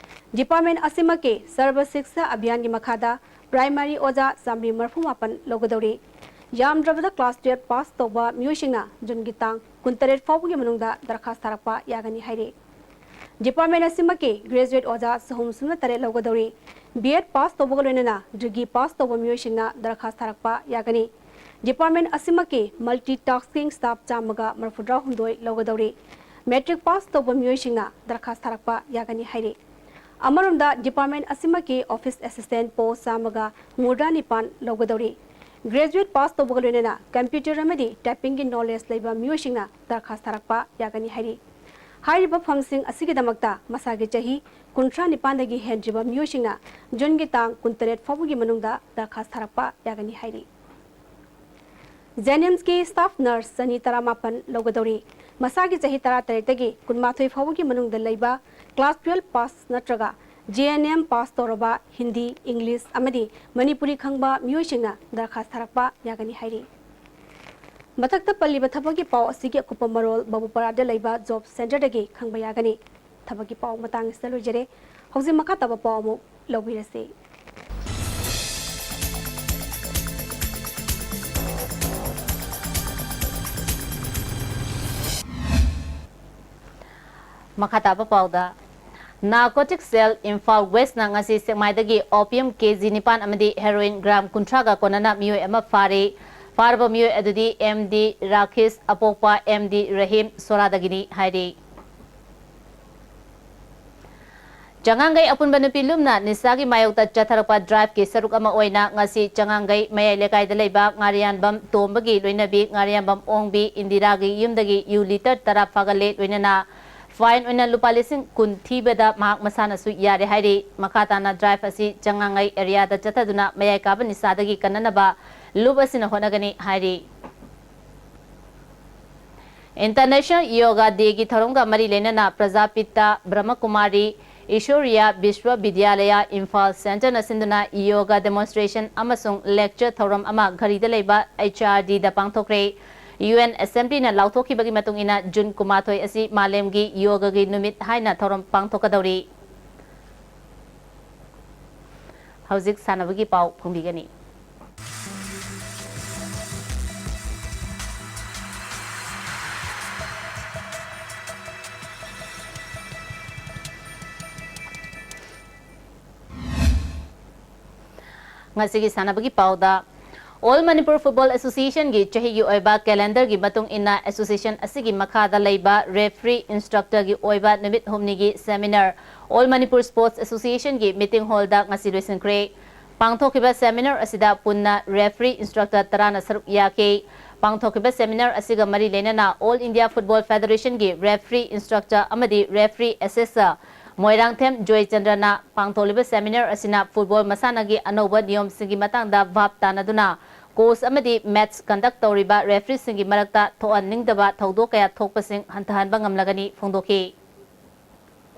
Department ꯑꯁꯤꯃꯛꯀꯤ ꯁꯔꯕ ꯁꯤꯛꯁꯥ ꯑꯚꯤꯌꯥꯟꯒꯤ ꯃꯈꯥꯗ primary ꯑꯣꯖꯥ ꯆꯥꯃꯔꯤ ꯃꯔꯤꯐꯨ ꯃꯥꯄꯟ ꯂꯧꯒꯗꯧꯔꯤ꯫ ꯌꯥꯝꯗ꯭ꯔꯕꯗ class twelve pass ꯇꯧꯕ ꯃꯤꯑꯣꯏꯁꯤꯡꯅ ꯖꯨꯟꯒꯤ ꯇꯥꯡ ꯀꯨꯟꯇꯔꯦꯠ ꯐꯥꯎꯕꯒꯤ ꯃꯅꯨꯡꯗ ꯗꯔꯈꯥꯁ ꯊꯥꯔꯛꯄ ꯌꯥꯒꯅꯤ ꯍꯥꯏꯔꯤ꯫ Department ꯑꯁꯤꯃꯛꯀꯤ graduate ꯑꯣꯖꯥ ꯆꯍꯨꯝ ꯁꯨꯞꯅ ꯇꯔꯦꯠ ꯂꯧꯒꯗꯧꯔꯤ꯫ B Ed pass ꯇꯧꯕꯒ ꯂꯣꯏꯅꯅ degree pass ꯇꯧꯕ ꯃꯤꯑꯣꯏꯁꯤꯡꯅ ꯗꯔꯈꯥꯁ ꯊꯥꯔꯛꯄ ꯌꯥꯒꯅꯤ꯫ Department ꯑꯁꯤꯃꯛꯀꯤ multitasking staff ꯆꯥꯝꯃꯒ ꯃꯔꯤꯐꯨꯇꯔꯥꯍꯨꯝꯗꯣꯏ ꯂꯧꯒꯗꯧꯔꯤ꯫ Matric pass ꯇꯧꯕ ꯃꯤꯑꯣꯏꯁꯤꯡꯅ ꯗꯔꯈꯥꯁ ꯊꯥꯔꯛꯄ ꯌꯥꯒꯅꯤ ꯍꯥꯏꯔꯤ꯫ ꯑꯃꯔꯣꯝꯗ, department ꯑꯁꯤꯃꯛꯀꯤ office assistant post ꯆꯥꯝꯃꯒ ꯃꯧꯗ꯭ꯔꯥ ꯅꯤꯄꯥꯟ ꯂꯧꯒꯗꯧꯔꯤ꯫ Graduate pass ꯇꯧꯕꯒ ꯂꯣꯏꯅꯅ computer ꯑꯃꯗꯤ typing ꯒꯤ knowledge ꯂꯩꯕ ꯃꯤꯑꯣꯏꯁꯤꯡꯅ ꯗꯔꯈꯥꯁ ꯊꯥꯔꯛꯄ ꯌꯥꯒꯅꯤ ꯍꯥꯏꯔꯤ꯫ ꯍꯥꯏꯔꯤꯕ ꯐꯝꯁꯤꯡ ꯑꯁꯤꯒꯤꯗꯃꯛꯇ ꯃꯁꯥꯒꯤ ꯆꯍꯤ ꯀꯨꯟꯊ꯭ꯔꯥ ꯅꯤꯄꯥꯟꯗꯒꯤ ꯍꯦꯟꯗ꯭ꯔꯤꯕ ꯃꯤꯑꯣꯏꯁꯤꯡꯅ ꯖꯨꯟꯒꯤ ꯇꯥꯡ ꯀꯨꯟꯇꯔꯦꯠ ꯐꯥꯎꯕꯒꯤ ꯃꯅꯨꯡꯗ ꯗꯔꯈꯥꯁ ꯊꯥꯔꯛꯄ ꯌꯥꯒꯅꯤ ꯍꯥꯏꯔꯤ꯫ ꯖꯦꯅꯤꯝꯁꯀꯤ ꯁ꯭ꯇꯥꯐ ꯅꯔꯁ ꯆꯅꯤ ꯇꯔꯥꯃꯥꯄꯟ ꯂꯧꯒꯗꯧꯔꯤ꯫ ꯃꯁꯥꯒꯤ ꯆꯍꯤ ꯇꯔꯥꯇꯔꯦꯠꯇꯒꯤ ꯀꯨꯟꯃꯥꯊꯣꯏ ꯐꯥꯎꯕꯒꯤ ꯃꯅꯨꯡꯗ ꯂꯩꯕ, ꯀ꯭ꯂꯥꯁ ꯇꯨꯌꯦꯜꯐ ꯄꯥꯁ ꯅꯠꯇ꯭ꯔꯒ ꯖꯦ ꯑꯦꯟ ꯑꯦꯝ ꯄꯥꯁ ꯇꯧꯔꯕ, ꯍꯤꯟꯗꯤ, ꯏꯪꯂꯤꯁ ꯑꯃꯗꯤ ꯃꯅꯤꯄꯨꯔꯤ ꯈꯪꯕ ꯃꯤꯑꯣꯏꯁꯤꯡꯅ ꯗꯔꯈꯥꯁ ꯊꯥꯔꯛꯄ ꯌꯥꯒꯅꯤ ꯍꯥꯏꯔꯤ꯫ ꯃꯊꯛꯇ ꯄꯜꯂꯤꯕ ꯊꯕꯛꯀꯤ ꯄꯥꯎ ꯑꯁꯤꯒꯤ ꯑꯀꯨꯞꯄ ꯃꯔꯣꯜ ꯕꯥꯕꯨꯄꯥꯔꯥꯗ ꯂꯩꯕ ꯖꯣꯕ ꯁꯦꯟꯇꯔꯗꯒꯤ ꯈꯪꯕ ꯌꯥꯒꯅꯤ꯫ ꯊꯕꯛꯀꯤ ꯄꯥꯎ ꯃꯇꯥꯡ ꯑꯁꯤꯗ ꯂꯣꯏꯖꯔꯦ꯫ ꯍꯧꯖꯤꯛ ꯃꯈꯥ ꯇꯥꯕ ꯄꯥꯎ ꯑꯃꯨꯛ ꯂꯧꯕꯤꯔꯁꯤ꯫ ꯃꯈꯥ ꯇꯥꯕ ꯄꯥꯎꯗ, ꯅꯥꯔꯀꯣꯇꯤꯛ ꯁꯦꯜ ꯏꯝꯐꯥꯜ ꯋꯦꯁꯅ ꯉꯁꯤ ꯁꯦꯛꯃꯥꯏꯗꯒꯤ ꯑꯣꯄꯤꯌꯝ ꯀꯦ ꯖꯤ ꯅꯤꯄꯥꯟ ꯑꯃꯗꯤ ꯍꯦꯔꯣꯏꯟ ꯒ꯭ꯔꯥꯝ ꯀꯨꯟꯊ꯭ꯔꯥꯒ ꯀꯣꯟꯅꯅ ꯃꯤꯑꯣꯏ ꯑꯃ ꯐꯥꯔꯦ꯫ ꯐꯥꯔꯕ ꯃꯤꯑꯣꯏ ꯑꯗꯨꯗꯤ ꯑꯦꯝ ꯗꯤ ꯔꯥꯀꯦꯁ, ꯑꯄꯣꯛꯄ ꯑꯦꯝ ꯗꯤ ꯔꯍꯤꯝ, ꯁꯣꯔꯥꯗꯒꯤꯅꯤ ꯍꯥꯏꯔꯤ꯫ ꯆꯉꯥꯡꯒꯩ ꯑꯄꯨꯟꯕ ꯅꯨꯄꯤ ꯂꯨꯞꯅ ꯅꯤꯁꯥꯒꯤ ꯃꯥꯌꯣꯛꯇ ꯆꯠꯊꯔꯛꯄ ꯗ꯭ꯔꯥꯏꯚꯀꯤ ꯁꯔꯨꯛ ꯑꯃ ꯑꯣꯏꯅ ꯉꯁꯤ ꯆꯉꯥꯡꯒꯩ ꯃꯌꯥꯏ ꯂꯩꯀꯥꯏꯗ ꯂꯩꯕ ꯉꯥꯔꯤꯌꯥꯟꯕꯝ ꯇꯣꯝꯕꯒꯤ ꯂꯣꯏꯅꯕꯤ ꯉꯥꯔꯤꯌꯥꯟꯕꯝ ꯑꯣꯡꯕꯤ ꯏꯟꯗꯤꯔꯥꯒꯤ ꯌꯨꯝꯗꯒꯤ ꯌꯨ ꯂꯤꯇꯔ ꯇꯔꯥ ꯐꯥꯒꯠꯂꯦ, ꯂꯣꯏꯅꯅ ꯐꯥꯏꯟ ꯑꯣꯏꯅ ꯂꯨꯄꯥ ꯂꯤꯁꯤꯡ ꯀꯨꯟ ꯊꯤꯕꯗ ꯃꯍꯥꯛ ꯃꯁꯥꯅꯁꯨ ꯌꯥꯔꯦ ꯍꯥꯏꯔꯤ꯫ ꯃꯈꯥ ꯇꯥꯅ ꯗ꯭ꯔꯥꯏꯚ ꯑꯁꯤ ꯆꯉꯥꯡꯒꯩ ꯑꯦꯔꯤꯌꯥꯗ ꯆꯠꯊꯗꯨꯅ ꯃꯌꯥꯏ ꯀꯥꯕ ꯅꯤꯁꯥꯗꯒꯤ ꯀꯟꯅꯅꯕ ꯂꯨꯞ ꯑꯁꯤꯅ ꯍꯣꯠꯅꯒꯅꯤ ꯍꯥꯏꯔꯤ꯫ ꯏꯟꯇꯔꯅꯦꯁꯅꯦꯜ ꯌꯣꯒꯥ ꯗꯦꯒꯤ ꯊꯧꯔꯝꯒ ꯃꯔꯤ ꯂꯩꯅꯅ ꯄ꯭ꯔꯖꯥꯄꯤꯇꯥ ꯕ꯭ꯔꯍꯃꯀꯨꯃꯥꯔꯤ ꯏꯁꯣꯔꯤꯌꯥ ꯕꯤꯁ꯭ꯋ ꯕꯤꯗ꯭ꯌꯥꯂꯌ ꯏꯝꯐꯥꯜ ꯁꯦꯟꯇꯔꯅ ꯁꯤꯟꯗꯨꯅ ꯌꯣꯒꯥ ꯗꯦꯃꯣꯟꯁꯇ꯭ꯔꯦꯁꯟ ꯑꯃꯁꯨꯡ ꯂꯦꯛꯆꯔ ꯊꯧꯔꯝ ꯑꯃ ꯘꯔꯤꯗ ꯂꯩꯕ ꯑꯩꯆ ꯑꯥꯔ ꯗꯤꯗ ꯄꯥꯡꯊꯣꯛꯈ꯭ꯔꯦ꯫ ꯌꯨ ꯑꯦꯟ ꯑꯦꯁꯦꯝꯕ꯭ꯂꯤꯅ ꯂꯥꯎꯊꯣꯛꯈꯤꯕꯒꯤ ꯃꯇꯨꯡ ꯏꯟꯅ ꯖꯨꯟ ꯀꯨꯟꯃꯥꯊꯣꯏ ꯑꯁꯤ ꯃꯥꯂꯦꯝꯒꯤ ꯌꯣꯒꯒꯤ ꯅꯨꯃꯤꯠ ꯍꯥꯏꯅ ꯊꯧꯔꯝ ꯄꯥꯡꯊꯣꯛꯀꯗꯧꯔꯤ꯫ ꯍꯧꯖꯤꯛ ꯁꯥꯟꯅꯕꯒꯤ ꯄꯥꯎ ꯐꯣꯡꯕꯤꯒꯅꯤ꯫ ꯉꯁꯤꯒꯤ ꯁꯥꯟꯅꯕꯒꯤ ꯄꯥꯎꯗ, ꯑꯣꯜ ꯃꯅꯤꯄꯨꯔ ꯐꯨꯠꯕꯣꯜ ꯑꯦꯁꯣꯁꯤꯌꯦꯁꯟꯒꯤ ꯆꯍꯤꯒꯤ ꯑꯣꯏꯕ ꯀꯦꯂꯦꯟꯗꯔꯒꯤ ꯃꯇꯨꯡ ꯏꯟꯅ ꯑꯦꯁꯣꯁꯤꯌꯦꯁꯟ ꯑꯁꯤꯒꯤ ꯃꯈꯥꯗ ꯂꯩꯕ ꯔꯦꯐ꯭ꯔꯤ ꯏꯟꯁꯇ꯭ꯔꯛꯇꯔꯒꯤ ꯑꯣꯏꯕ ꯅꯨꯃꯤꯠ ꯍꯨꯝꯅꯤꯒꯤ ꯁꯦꯃꯤꯅꯥꯔ ꯑꯣꯜ ꯃꯅꯤꯄꯨꯔ ꯁ꯭ꯄꯣꯔꯠꯁ ꯑꯦꯁꯣꯁꯤꯌꯦꯁꯟꯒꯤ ꯃꯤꯇꯤꯡ ꯍꯣꯜꯗ ꯉꯁꯤ ꯂꯣꯏꯁꯤꯟꯈ꯭ꯔꯦ꯫ ꯄꯥꯡꯊꯣꯛꯈꯤꯕ ꯁꯦꯃꯤꯅꯥꯔ ꯑꯁꯤꯗ ꯄꯨꯟꯅ ꯔꯦꯐ꯭ꯔꯤ ꯏꯟꯁꯇ꯭ꯔꯛꯇꯔ ꯇꯔꯥꯅ ꯁꯔꯨꯛ ꯌꯥꯈꯤ꯫ ꯄꯥꯡꯊꯣꯛꯈꯤꯕ seminar ꯑꯁꯤꯒ ꯃꯔꯤ ꯂꯩꯅꯅ All India Football Federation ꯒꯤ referee instructor ꯑꯃꯗꯤ referee assessor ꯃꯣꯏꯔꯥꯡꯊꯦꯝ ꯖꯣꯏꯆꯟꯗ꯭ꯔꯅ ꯄꯥꯡꯊꯣꯛꯂꯤꯕ seminar ꯑꯁꯤꯅ football ꯃꯁꯥꯟꯅꯒꯤ ꯑꯅꯧꯕ ꯅꯤꯌꯣꯝꯁꯤꯡꯒꯤ ꯃꯇꯥꯡꯗ ꯚꯥꯞ ꯇꯥꯅꯗꯨꯅ coach ꯑꯃꯗꯤ match conduct ꯇꯧꯔꯤꯕ referee ꯁꯤꯡꯒꯤ ꯃꯔꯛꯇ ꯊꯣꯛꯍꯟꯅꯤꯡꯗꯕ ꯊꯧꯗꯣꯛ ꯀꯌꯥ ꯊꯣꯛꯄꯁꯤꯡ ꯍꯟꯊꯍꯟꯕ ꯉꯝꯂꯒꯅꯤ ꯐꯣꯡꯗꯣꯛꯈꯤ꯫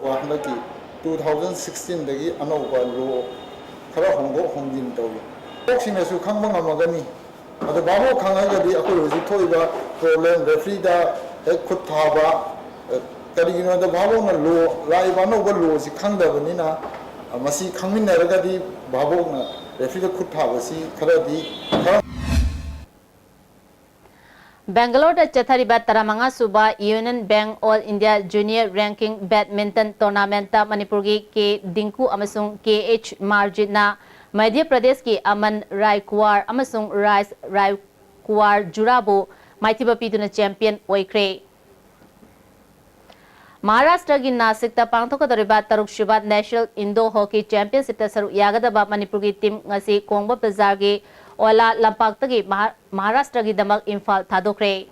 ꯍꯟꯗꯛꯀꯤ two thousand sixteen ꯗꯒꯤ ꯑꯅꯧꯕ law ꯈꯔ ꯍꯣꯡꯗꯣꯛ ꯍꯣꯡꯖꯤꯟ ꯇꯧꯏ꯫ ꯀꯣꯛꯁꯤꯡꯅꯁꯨ ꯈꯪꯕ ꯉꯝꯃꯒꯅꯤ꯫ ꯑꯗꯣ ꯚꯥꯕꯣꯛ ꯈꯪꯉꯒꯗꯤ ꯑꯩꯈꯣꯏ ꯍꯧꯖꯤꯛ ꯊꯣꯛꯏꯕ problem, referee ꯗ ꯍꯦꯛ ꯈꯨꯠ ꯊꯥꯕ, ꯑ, ꯀꯔꯤꯒꯤꯅꯣꯗ ꯚꯥꯕꯣꯛꯅ law, ꯂꯥꯛꯏꯕ ꯑꯅꯧꯕ law ꯁꯤ ꯈꯪꯗꯕꯅꯤꯅ, ꯑ, ꯃꯁꯤ ꯈꯪꯃꯤꯟꯅꯔꯒꯗꯤ ꯚꯥꯕꯣꯛꯅ referee ꯗ ꯈꯨꯠ ꯊꯥꯕꯁꯤ ꯈꯔꯗꯤ ꯈꯔ ꯕꯦꯡꯒꯂꯣꯔꯗ ꯆꯠꯊꯔꯤꯕ ꯇꯔꯥꯃꯉꯥ ꯁꯨꯕ Union Bank All India Junior Ranking Badminton Tournament ꯇ ꯃꯅꯤꯄꯨꯔꯒꯤ ꯀꯦ ꯗꯤꯡꯀꯨ ꯑꯃꯁꯨꯡ ꯀꯦ ꯑꯩꯆ ꯃꯥꯔꯖꯤꯠꯅ ꯃꯙ꯭ꯌ ꯄ꯭ꯔꯗꯦꯁꯀꯤ ꯑꯃꯟ ꯔꯥꯏꯀꯨꯋꯥꯔ ꯑꯃꯁꯨꯡ ꯔꯥꯏꯁ ꯔꯥꯏꯀꯨꯋꯥꯔ ꯖꯨꯔꯥꯕꯨ ꯃꯥꯏꯊꯤꯕ ꯄꯤꯗꯨꯅ champion ꯑꯣꯏꯈ꯭ꯔꯦ꯫ ꯃꯍꯥꯔꯥꯁꯇ꯭ꯔꯒꯤ ꯅꯥꯁꯤꯛꯇ ꯄꯥꯡꯊꯣꯛꯀꯗꯧꯔꯤꯕ ꯇꯔꯨꯛꯁꯨꯕ National Indo Hockey Championship ꯇ ꯁꯔꯨꯛ ꯌꯥꯒꯗꯕ ꯃꯅꯤꯄꯨꯔꯒꯤ team ꯉꯁꯤ ꯀꯣꯡꯕ ꯕꯖꯥꯔꯒꯤ ꯑꯣꯂꯥ ꯂꯝꯄꯥꯛꯇꯒꯤ ꯃꯍꯥ-, ꯃꯍꯥꯔꯥꯁꯇ꯭ꯔꯒꯤꯗꯃꯛ ꯏꯝꯐꯥꯜ ꯊꯥꯗꯣꯛꯈ꯭ꯔꯦ꯫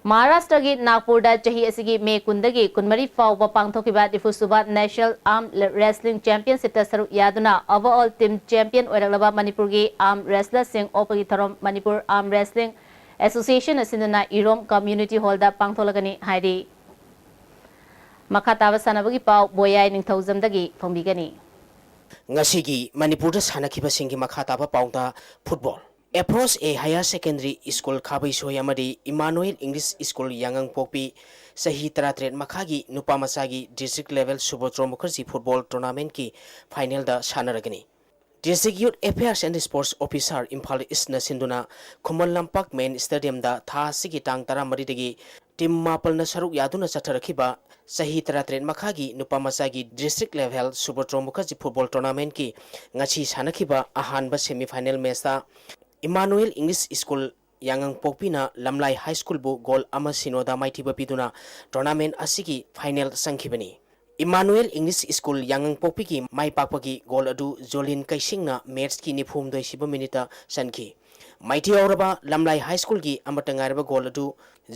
ꯃꯍꯥꯔꯥꯁꯇ꯭ꯔꯒꯤ ꯅꯥꯒꯄꯨꯔꯗ ꯆꯍꯤ ꯑꯁꯤꯒꯤ ꯃꯦ ꯀꯨꯟꯗꯒꯤ ꯀꯨꯟꯃꯔꯤ ꯐꯥꯎꯕ ꯄꯥꯡꯊꯣꯛꯈꯤꯕ ꯅꯤꯐꯨꯁꯨꯕ National Arm Wrestling Championship ꯇ ꯁꯔꯨꯛ ꯌꯥꯗꯨꯅ overall team champion ꯑꯣꯏꯔꯛꯂꯕ ꯃꯅꯤꯄꯨꯔꯒꯤ arm wrestler ꯁꯤꯡ ꯑꯣꯛꯄꯒꯤ ꯊꯧꯔꯝ ꯃꯅꯤꯄꯨꯔ Arm Wrestling Association ꯅ ꯁꯤꯟꯗꯨꯅ ꯏꯔꯣꯝ Community Hall ꯗ ꯄꯥꯡꯊꯣꯛꯂꯒꯅꯤ ꯍꯥꯏꯔꯤ꯫ ꯃꯈꯥ ꯇꯥꯕ ꯁꯥꯟꯅꯕꯒꯤ ꯄꯥꯎ ꯕꯣꯌꯥꯏ ꯅꯤꯡꯊꯧꯖꯝꯗꯒꯤ ꯐꯣꯡꯕꯤꯒꯅꯤ꯫ ꯉꯁꯤꯒꯤ ꯃꯅꯤꯄꯨꯔꯗ ꯁꯥꯟꯅꯈꯤꯕꯁꯤꯡꯒꯤ ꯃꯈꯥ ꯇꯥꯕ ꯄꯥꯎꯗ football. Approach A Higher Secondary School ꯈꯥꯕꯩꯁꯣꯏ ꯑꯃꯗꯤ Emmanuel English School ꯌꯥꯉꯪꯄꯣꯛꯄꯤ ꯆꯍꯤ ꯇꯔꯥꯇꯔꯦꯠ ꯃꯈꯥꯒꯤ ꯅꯨꯄꯥ ꯃꯆꯥꯒꯤ district level Subhadro Mukherjee football tournament ꯀꯤ final the ꯁꯥꯟꯅꯔꯒꯅꯤ꯫ District Youth Affairs and Sports Officer Imphal East ꯅ ꯁꯤꯟꯗꯨꯅ ꯈꯨꯃꯟ ꯂꯝꯄꯥꯛ main stadium ꯗ ꯊꯥ ꯑꯁꯤꯒꯤ ꯇꯥꯡ ꯇꯔꯥꯃꯔꯤꯗꯒꯤ team ꯃꯥꯄꯜꯅ ꯁꯔꯨꯛ ꯌꯥꯗꯨꯅ ꯆꯠꯊꯔꯛꯈꯤꯕ ꯆꯍꯤ ꯇꯔꯥꯇꯔꯦꯠ ꯃꯈꯥꯒꯤ ꯅꯨꯄꯥ ꯃꯆꯥꯒꯤ district level Subhadro Mukherjee football tournament ꯀꯤ ꯉꯁꯤ ꯁꯥꯟꯅꯈꯤꯕ ꯑꯍꯥꯟꯕ semi final match ꯇ Emmanuel English School ꯌꯥꯉꯪꯄꯣꯛꯄꯤꯅ ꯂꯝꯂꯥꯏ High School ꯕꯨ goal ꯑꯃ ꯁꯤꯅꯣꯗ ꯃꯥꯏꯊꯤꯕ ꯄꯤꯗꯨꯅ tournament ꯑꯁꯤꯒꯤ final ꯆꯪꯈꯤꯕꯅꯤ꯫ Emmanuel English School ꯌꯥꯉꯪꯄꯣꯛꯄꯤꯒꯤ ꯃꯥꯏ ꯄꯥꯛꯄꯒꯤ goal ꯑꯗꯨ ꯖꯣꯂꯤꯟ ꯀꯩꯁꯤꯡꯅ match ꯀꯤ ꯅꯤꯐꯨꯍꯨꯝꯗꯣꯏ ꯁꯨꯕ minute ꯇ ꯆꯟꯈꯤ꯫ ꯃꯥꯏꯊꯤꯍꯧꯔꯕ ꯂꯝꯂꯥꯏ ꯍꯥꯏ ꯁ꯭ꯀꯨꯜꯒꯤ ꯑꯃꯠꯇ ꯉꯥꯏꯔꯕ ꯒꯣꯜ ꯑꯗꯨ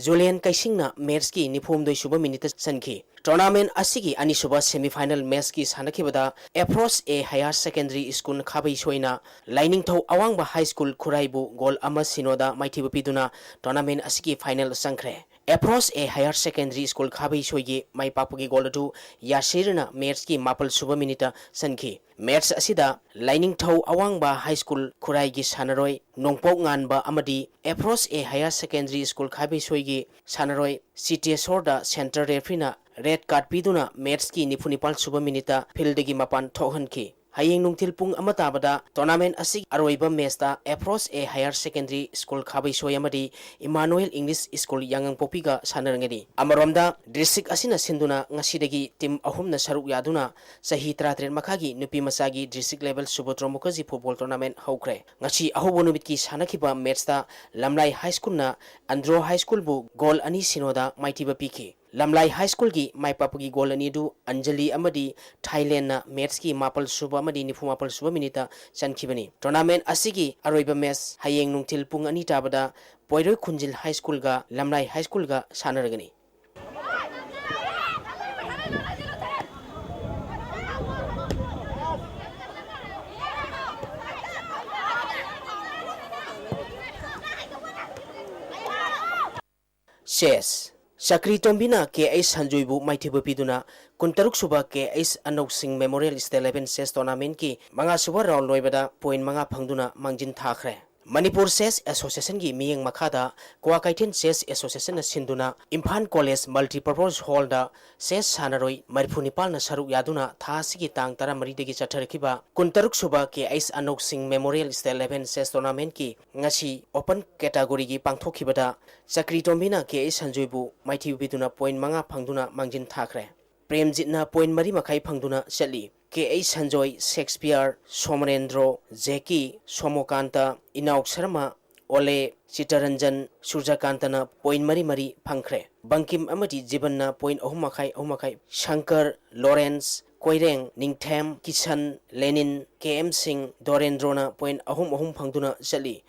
ꯖꯨꯂꯤꯌꯟ ꯀꯩꯁꯤꯡꯅ ꯃꯦꯠꯁꯀꯤ ꯅꯤꯐꯨꯍꯨꯝꯗꯣꯏ ꯁꯨꯕ ꯃꯤꯅꯤꯠꯇ ꯆꯟꯈꯤ꯫ ꯇꯣꯔꯅꯥꯃꯦꯟ ꯑꯁꯤꯒꯤ ꯑꯅꯤꯁꯨꯕ ꯁꯦꯃꯤꯐꯥꯏꯅꯦꯜ ꯃꯦꯠꯁꯀꯤ ꯁꯥꯟꯅꯈꯤꯕꯗ ꯑꯦꯐ꯭ꯔꯣꯁ ꯑꯦ ꯍꯥꯌꯔ ꯁꯦꯀꯦꯟꯗꯔꯤ ꯁ꯭ꯀꯨꯜ ꯈꯥꯕꯩꯁꯣꯏꯅ ꯂꯥꯏꯅꯤꯡꯊꯧ ꯑꯋꯥꯡꯕ ꯍꯥꯏ ꯁ꯭ꯀꯨꯜ ꯈꯨꯔꯥꯏꯕꯨ ꯒꯣꯜ ꯑꯃ ꯁꯤꯅꯣꯗ ꯃꯥꯏꯊꯤꯕ ꯄꯤꯗꯨꯅ ꯇꯣꯔꯅꯥꯃꯦꯟ ꯑꯁꯤꯒꯤ ꯐꯥꯏꯅꯦꯜ ꯆꯪꯈ꯭ꯔꯦ꯫ ꯑꯦꯐ꯭ꯔꯣꯁ ꯑꯦ ꯍꯥꯌꯔ ꯁꯦꯀꯦꯟꯗꯔꯤ ꯁ꯭ꯀꯨꯜ ꯈꯥꯕꯩꯁꯣꯏꯒꯤ ꯃꯥꯏ ꯄꯥꯛꯄꯒꯤ ꯒꯣꯜ ꯑꯗꯨ ꯌꯥꯁꯤꯔꯅ ꯃꯦꯠꯁꯀꯤ ꯃꯥꯄꯜ ꯁꯨꯕ ꯃꯤꯅꯤꯠꯇ ꯆꯟꯈꯤ꯫ ꯃꯦꯠꯁ ꯑꯁꯤꯗ ꯂꯥꯏꯅꯤꯡꯊꯧ ꯑꯋꯥꯡꯕ ꯍꯥꯏ ꯁ꯭ꯀꯨꯜ ꯈꯨꯔꯥꯏꯒꯤ ꯁꯥꯟꯅꯔꯣꯏ ꯅꯣꯡꯄꯣꯛ ꯉꯥꯟꯕ ꯑꯃꯗꯤ ꯑꯦꯐ꯭ꯔꯣꯁ ꯑꯦ ꯍꯥꯌꯔ ꯁꯦꯀꯦꯟꯗꯔꯤ ꯁ꯭ꯀꯨꯜ ꯈꯥꯕꯩꯁꯣꯏꯒꯤ ꯁꯥꯟꯅꯔꯣꯏ ꯁꯤꯇꯦꯁꯣꯔꯗ ꯁꯦꯟꯇꯔ ꯔꯦꯐ꯭ꯔꯤꯅ ꯔꯦꯗ ꯀꯥꯔꯗ ꯄꯤꯗꯨꯅ ꯃꯦꯠꯁꯀꯤ ꯅꯤꯐꯨ ꯅꯤꯄꯥꯜ ꯁꯨꯕ ꯃꯤꯅꯤꯠꯇ ꯐꯤꯜꯗꯒꯤ ꯃꯄꯥꯟ ꯊꯣꯛꯍꯟꯈꯤ꯫ ꯍꯌꯦꯡ ꯅꯨꯡꯊꯤꯜ ꯄꯨꯡ ꯑꯃ ꯇꯥꯕꯗ ꯇꯣꯔꯅꯥꯃꯦꯟ ꯑꯁꯤꯒꯤ ꯑꯔꯣꯏꯕ ꯃꯦꯠꯁꯇ ꯑꯦꯐ꯭ꯔꯣꯁ ꯑꯦ ꯍꯥꯌꯔ ꯁꯦꯀꯦꯟꯗꯔꯤ ꯁ꯭ꯀꯨꯜ ꯈꯥꯕꯩꯁꯣꯏ ꯑꯃꯗꯤ ꯏꯃꯥꯅꯨꯑꯦꯜ ꯏꯪꯂꯤꯁ ꯁ꯭ꯀꯨꯜ ꯌꯥꯉꯪꯄꯣꯛꯄꯤꯒ ꯁꯥꯟꯅꯔꯒꯅꯤ꯫ ꯑꯃꯔꯣꯝꯗ, ꯗꯤꯁꯇ꯭ꯔꯤꯛ ꯑꯁꯤꯅ ꯁꯤꯟꯗꯨꯅ ꯉꯁꯤꯗꯒꯤ ꯇꯤꯝ ꯑꯍꯨꯝꯅ ꯁꯔꯨꯛ ꯌꯥꯗꯨꯅ ꯆꯍꯤ ꯇꯔꯥꯇꯔꯦꯠ ꯃꯈꯥꯒꯤ ꯅꯨꯄꯤ ꯃꯆꯥꯒꯤ district level ꯁꯨꯕ꯭ꯔꯇꯣ Mukherjee football tournament ꯍꯧꯈ꯭ꯔꯦ꯫ ꯉꯁꯤ ꯑꯍꯧꯕ ꯅꯨꯃꯤꯠꯀꯤ ꯁꯥꯟꯅꯈꯤꯕ ꯃꯦꯠꯁꯇ ꯂꯝꯂꯥꯏ ꯍꯥꯏ ꯁ꯭ꯀꯨꯜꯅ ꯑꯟꯗ꯭ꯔꯣ ꯍꯥꯏ ꯁ꯭ꯀꯨꯜꯕꯨ ꯒꯣꯜ ꯑꯅꯤ ꯁꯤꯅꯣꯗ ꯃꯥꯏꯊꯤꯕ ꯄꯤꯈꯤ꯫ ꯂꯝꯂꯥꯏ ꯍꯥꯏ ꯁ꯭ꯀꯨꯜꯒꯤ ꯃꯥꯏ ꯄꯥꯛꯄꯒꯤ ꯒꯣꯜ ꯑꯅꯤ ꯑꯗꯨ ꯑꯟꯖꯂꯤ ꯑꯃꯗꯤ ꯊꯥꯏꯂꯦꯟꯅ ꯃꯦꯠꯁꯀꯤ ꯃꯥꯄꯜ ꯁꯨꯕ ꯑꯃꯗꯤ ꯅꯤꯐꯨ ꯃꯥꯄꯜ ꯁꯨꯕ ꯃꯤꯅꯤꯠꯇ ꯆꯟꯈꯤꯕꯅꯤ꯫ ꯇꯣꯔꯅꯥꯃꯦꯟ ꯑꯁꯤꯒꯤ ꯑꯔꯣꯏꯕ ꯃꯦꯠꯁ ꯍꯌꯦꯡ ꯅꯨꯡꯊꯤꯜ ꯄꯨꯡ ꯑꯅꯤ ꯇꯥꯕꯗ ꯄꯣꯏꯔꯣꯏ ꯈꯨꯟꯖꯤꯜ ꯍꯥꯏ ꯁ꯭ꯀꯨꯜꯒ ꯂꯝꯂꯥꯏ ꯍꯥꯏ ꯁ꯭ꯀꯨꯜꯒ ꯁꯥꯟꯅꯔꯒꯅꯤ꯫ ꯆꯦꯁ꯫ ꯆꯀ꯭ꯔꯤ ꯇꯣꯝꯕꯤꯅ ꯀꯦ ꯑꯩꯆ ꯁꯟꯖꯣꯏꯕꯨ ꯃꯥꯏꯊꯤꯕ ꯄꯤꯗꯨꯅ ꯀꯨꯟꯇꯔꯨꯛ ꯁꯨꯕ ꯀꯦ ꯑꯩꯆ ꯑꯅꯧ ꯁꯤꯡ ꯃꯦꯃꯣꯔꯤꯌꯦꯜ ꯁ꯭ꯇꯦꯠ ꯂꯦꯚꯦꯜ ꯆꯦꯁ ꯇꯣꯔꯅꯥꯃꯦꯟꯠꯀꯤ ꯃꯉꯥ ꯁꯨꯕ ꯔꯥꯎꯟ ꯂꯣꯏꯕꯗ ꯄꯣꯏꯟꯠ ꯃꯉꯥ ꯐꯪꯗꯨꯅ ꯃꯥꯡꯖꯤꯟ ꯊꯥꯈ꯭ꯔꯦ꯫ ꯃꯅꯤꯄꯨꯔ ꯆꯦꯁ ꯑꯦꯁꯣꯁꯤꯌꯦꯁꯟꯒꯤ ꯃꯤꯠꯌꯦꯡ ꯃꯈꯥꯗ ꯀ꯭ꯋꯥꯀꯩꯊꯦꯜ ꯆꯦꯁ ꯑꯦꯁꯣꯁꯤꯌꯦꯁꯟꯅ ꯁꯤꯟꯗꯨꯅ ꯏꯝꯐꯥꯜ ꯀꯣꯂꯦꯖ ꯃꯜꯇꯤꯄꯔꯄꯣꯁ ꯍꯣꯜꯗ ꯆꯦꯁ ꯁꯥꯟꯅꯔꯣꯏ ꯃꯔꯤꯐꯨ ꯅꯤꯄꯥꯜꯅ ꯁꯔꯨꯛ ꯌꯥꯗꯨꯅ ꯊꯥ ꯑꯁꯤꯒꯤ ꯇꯥꯡ ꯇꯔꯥꯃꯔꯤꯗꯒꯤ ꯆꯠꯊꯔꯛꯈꯤꯕ ꯀꯨꯟꯇꯔꯨꯛ ꯁꯨꯕ ꯀꯦ ꯑꯩꯆ ꯑꯅꯧ ꯁꯤꯡ ꯃꯦꯃꯣꯔꯤꯌꯦꯜ ꯁ꯭ꯇꯦꯠ ꯂꯦꯚꯦꯜ ꯆꯦꯁ ꯇꯣꯔꯅꯥꯃꯦꯟꯠꯀꯤ ꯉꯁꯤ ꯑꯣꯄꯟ ꯀꯦꯇꯥꯒꯣꯔꯤꯒꯤ ꯄꯥꯡꯊꯣꯛꯈꯤꯕꯗ ꯆꯀ꯭ꯔꯤ ꯇꯣꯝꯕꯤꯅ ꯀꯦ ꯑꯩꯆ ꯁꯟꯖꯣꯏꯕꯨ ꯃꯥꯏꯊꯤꯕ ꯄꯤꯗꯨꯅ ꯄꯣꯏꯟꯠ ꯃꯉꯥ ꯐꯪꯗꯨꯅ ꯃꯥꯡꯖꯤꯟ ꯊꯥꯈ꯭ꯔꯦ꯫ ꯄ꯭ꯔꯦꯝꯖꯤꯠꯅ ꯄꯣꯏꯟꯠ ꯃꯔꯤ ꯃꯈꯥꯏ ꯐꯪꯗꯨꯅ ꯆꯠꯂꯤ꯫ ꯀꯦ ꯑꯩꯆ ꯁꯟꯖꯣꯏ, ꯁꯦꯛꯁꯄꯤꯌꯔ, ꯁꯣꯃꯔꯦꯟꯗ꯭ꯔꯣ, ꯖꯦꯀꯤ, ꯁꯣꯃꯣꯀꯥꯟꯇ, ꯏꯅꯥꯎ ꯁꯔꯃ, ꯑꯣꯂꯦ, ꯆꯤꯇꯔꯟꯖꯟ, ꯁꯨꯔꯖꯀꯥꯟꯇꯅ ꯄꯣꯏꯟꯠ ꯃꯔꯤ ꯃꯔꯤ ꯐꯪꯈ꯭ꯔꯦ꯫ ꯕꯪꯀꯤꯝ ꯑꯃꯗꯤ ꯖꯤꯕꯟꯅ ꯄꯣꯏꯟꯠ ꯑꯍꯨꯝ ꯃꯈꯥꯏ, ꯑꯍꯨꯝ ꯃꯈꯥꯏ, ꯁꯪꯀꯔ, ꯂꯣꯔꯦꯟꯁ, ꯀꯣꯏꯔꯦꯡ, ꯅꯤꯡꯊꯦꯝ, ꯀꯤꯁꯟ, ꯂꯦꯅꯤꯟ, ꯀꯦ ꯑꯦꯝ ꯁꯤꯡ, ꯗꯣꯔꯦꯟꯗ꯭ꯔꯣꯅ ꯄꯣꯏꯟꯠ ꯑꯍꯨꯝ ꯑꯍꯨꯝ ꯐꯪꯗꯨꯅ ꯆꯠꯂꯤ꯫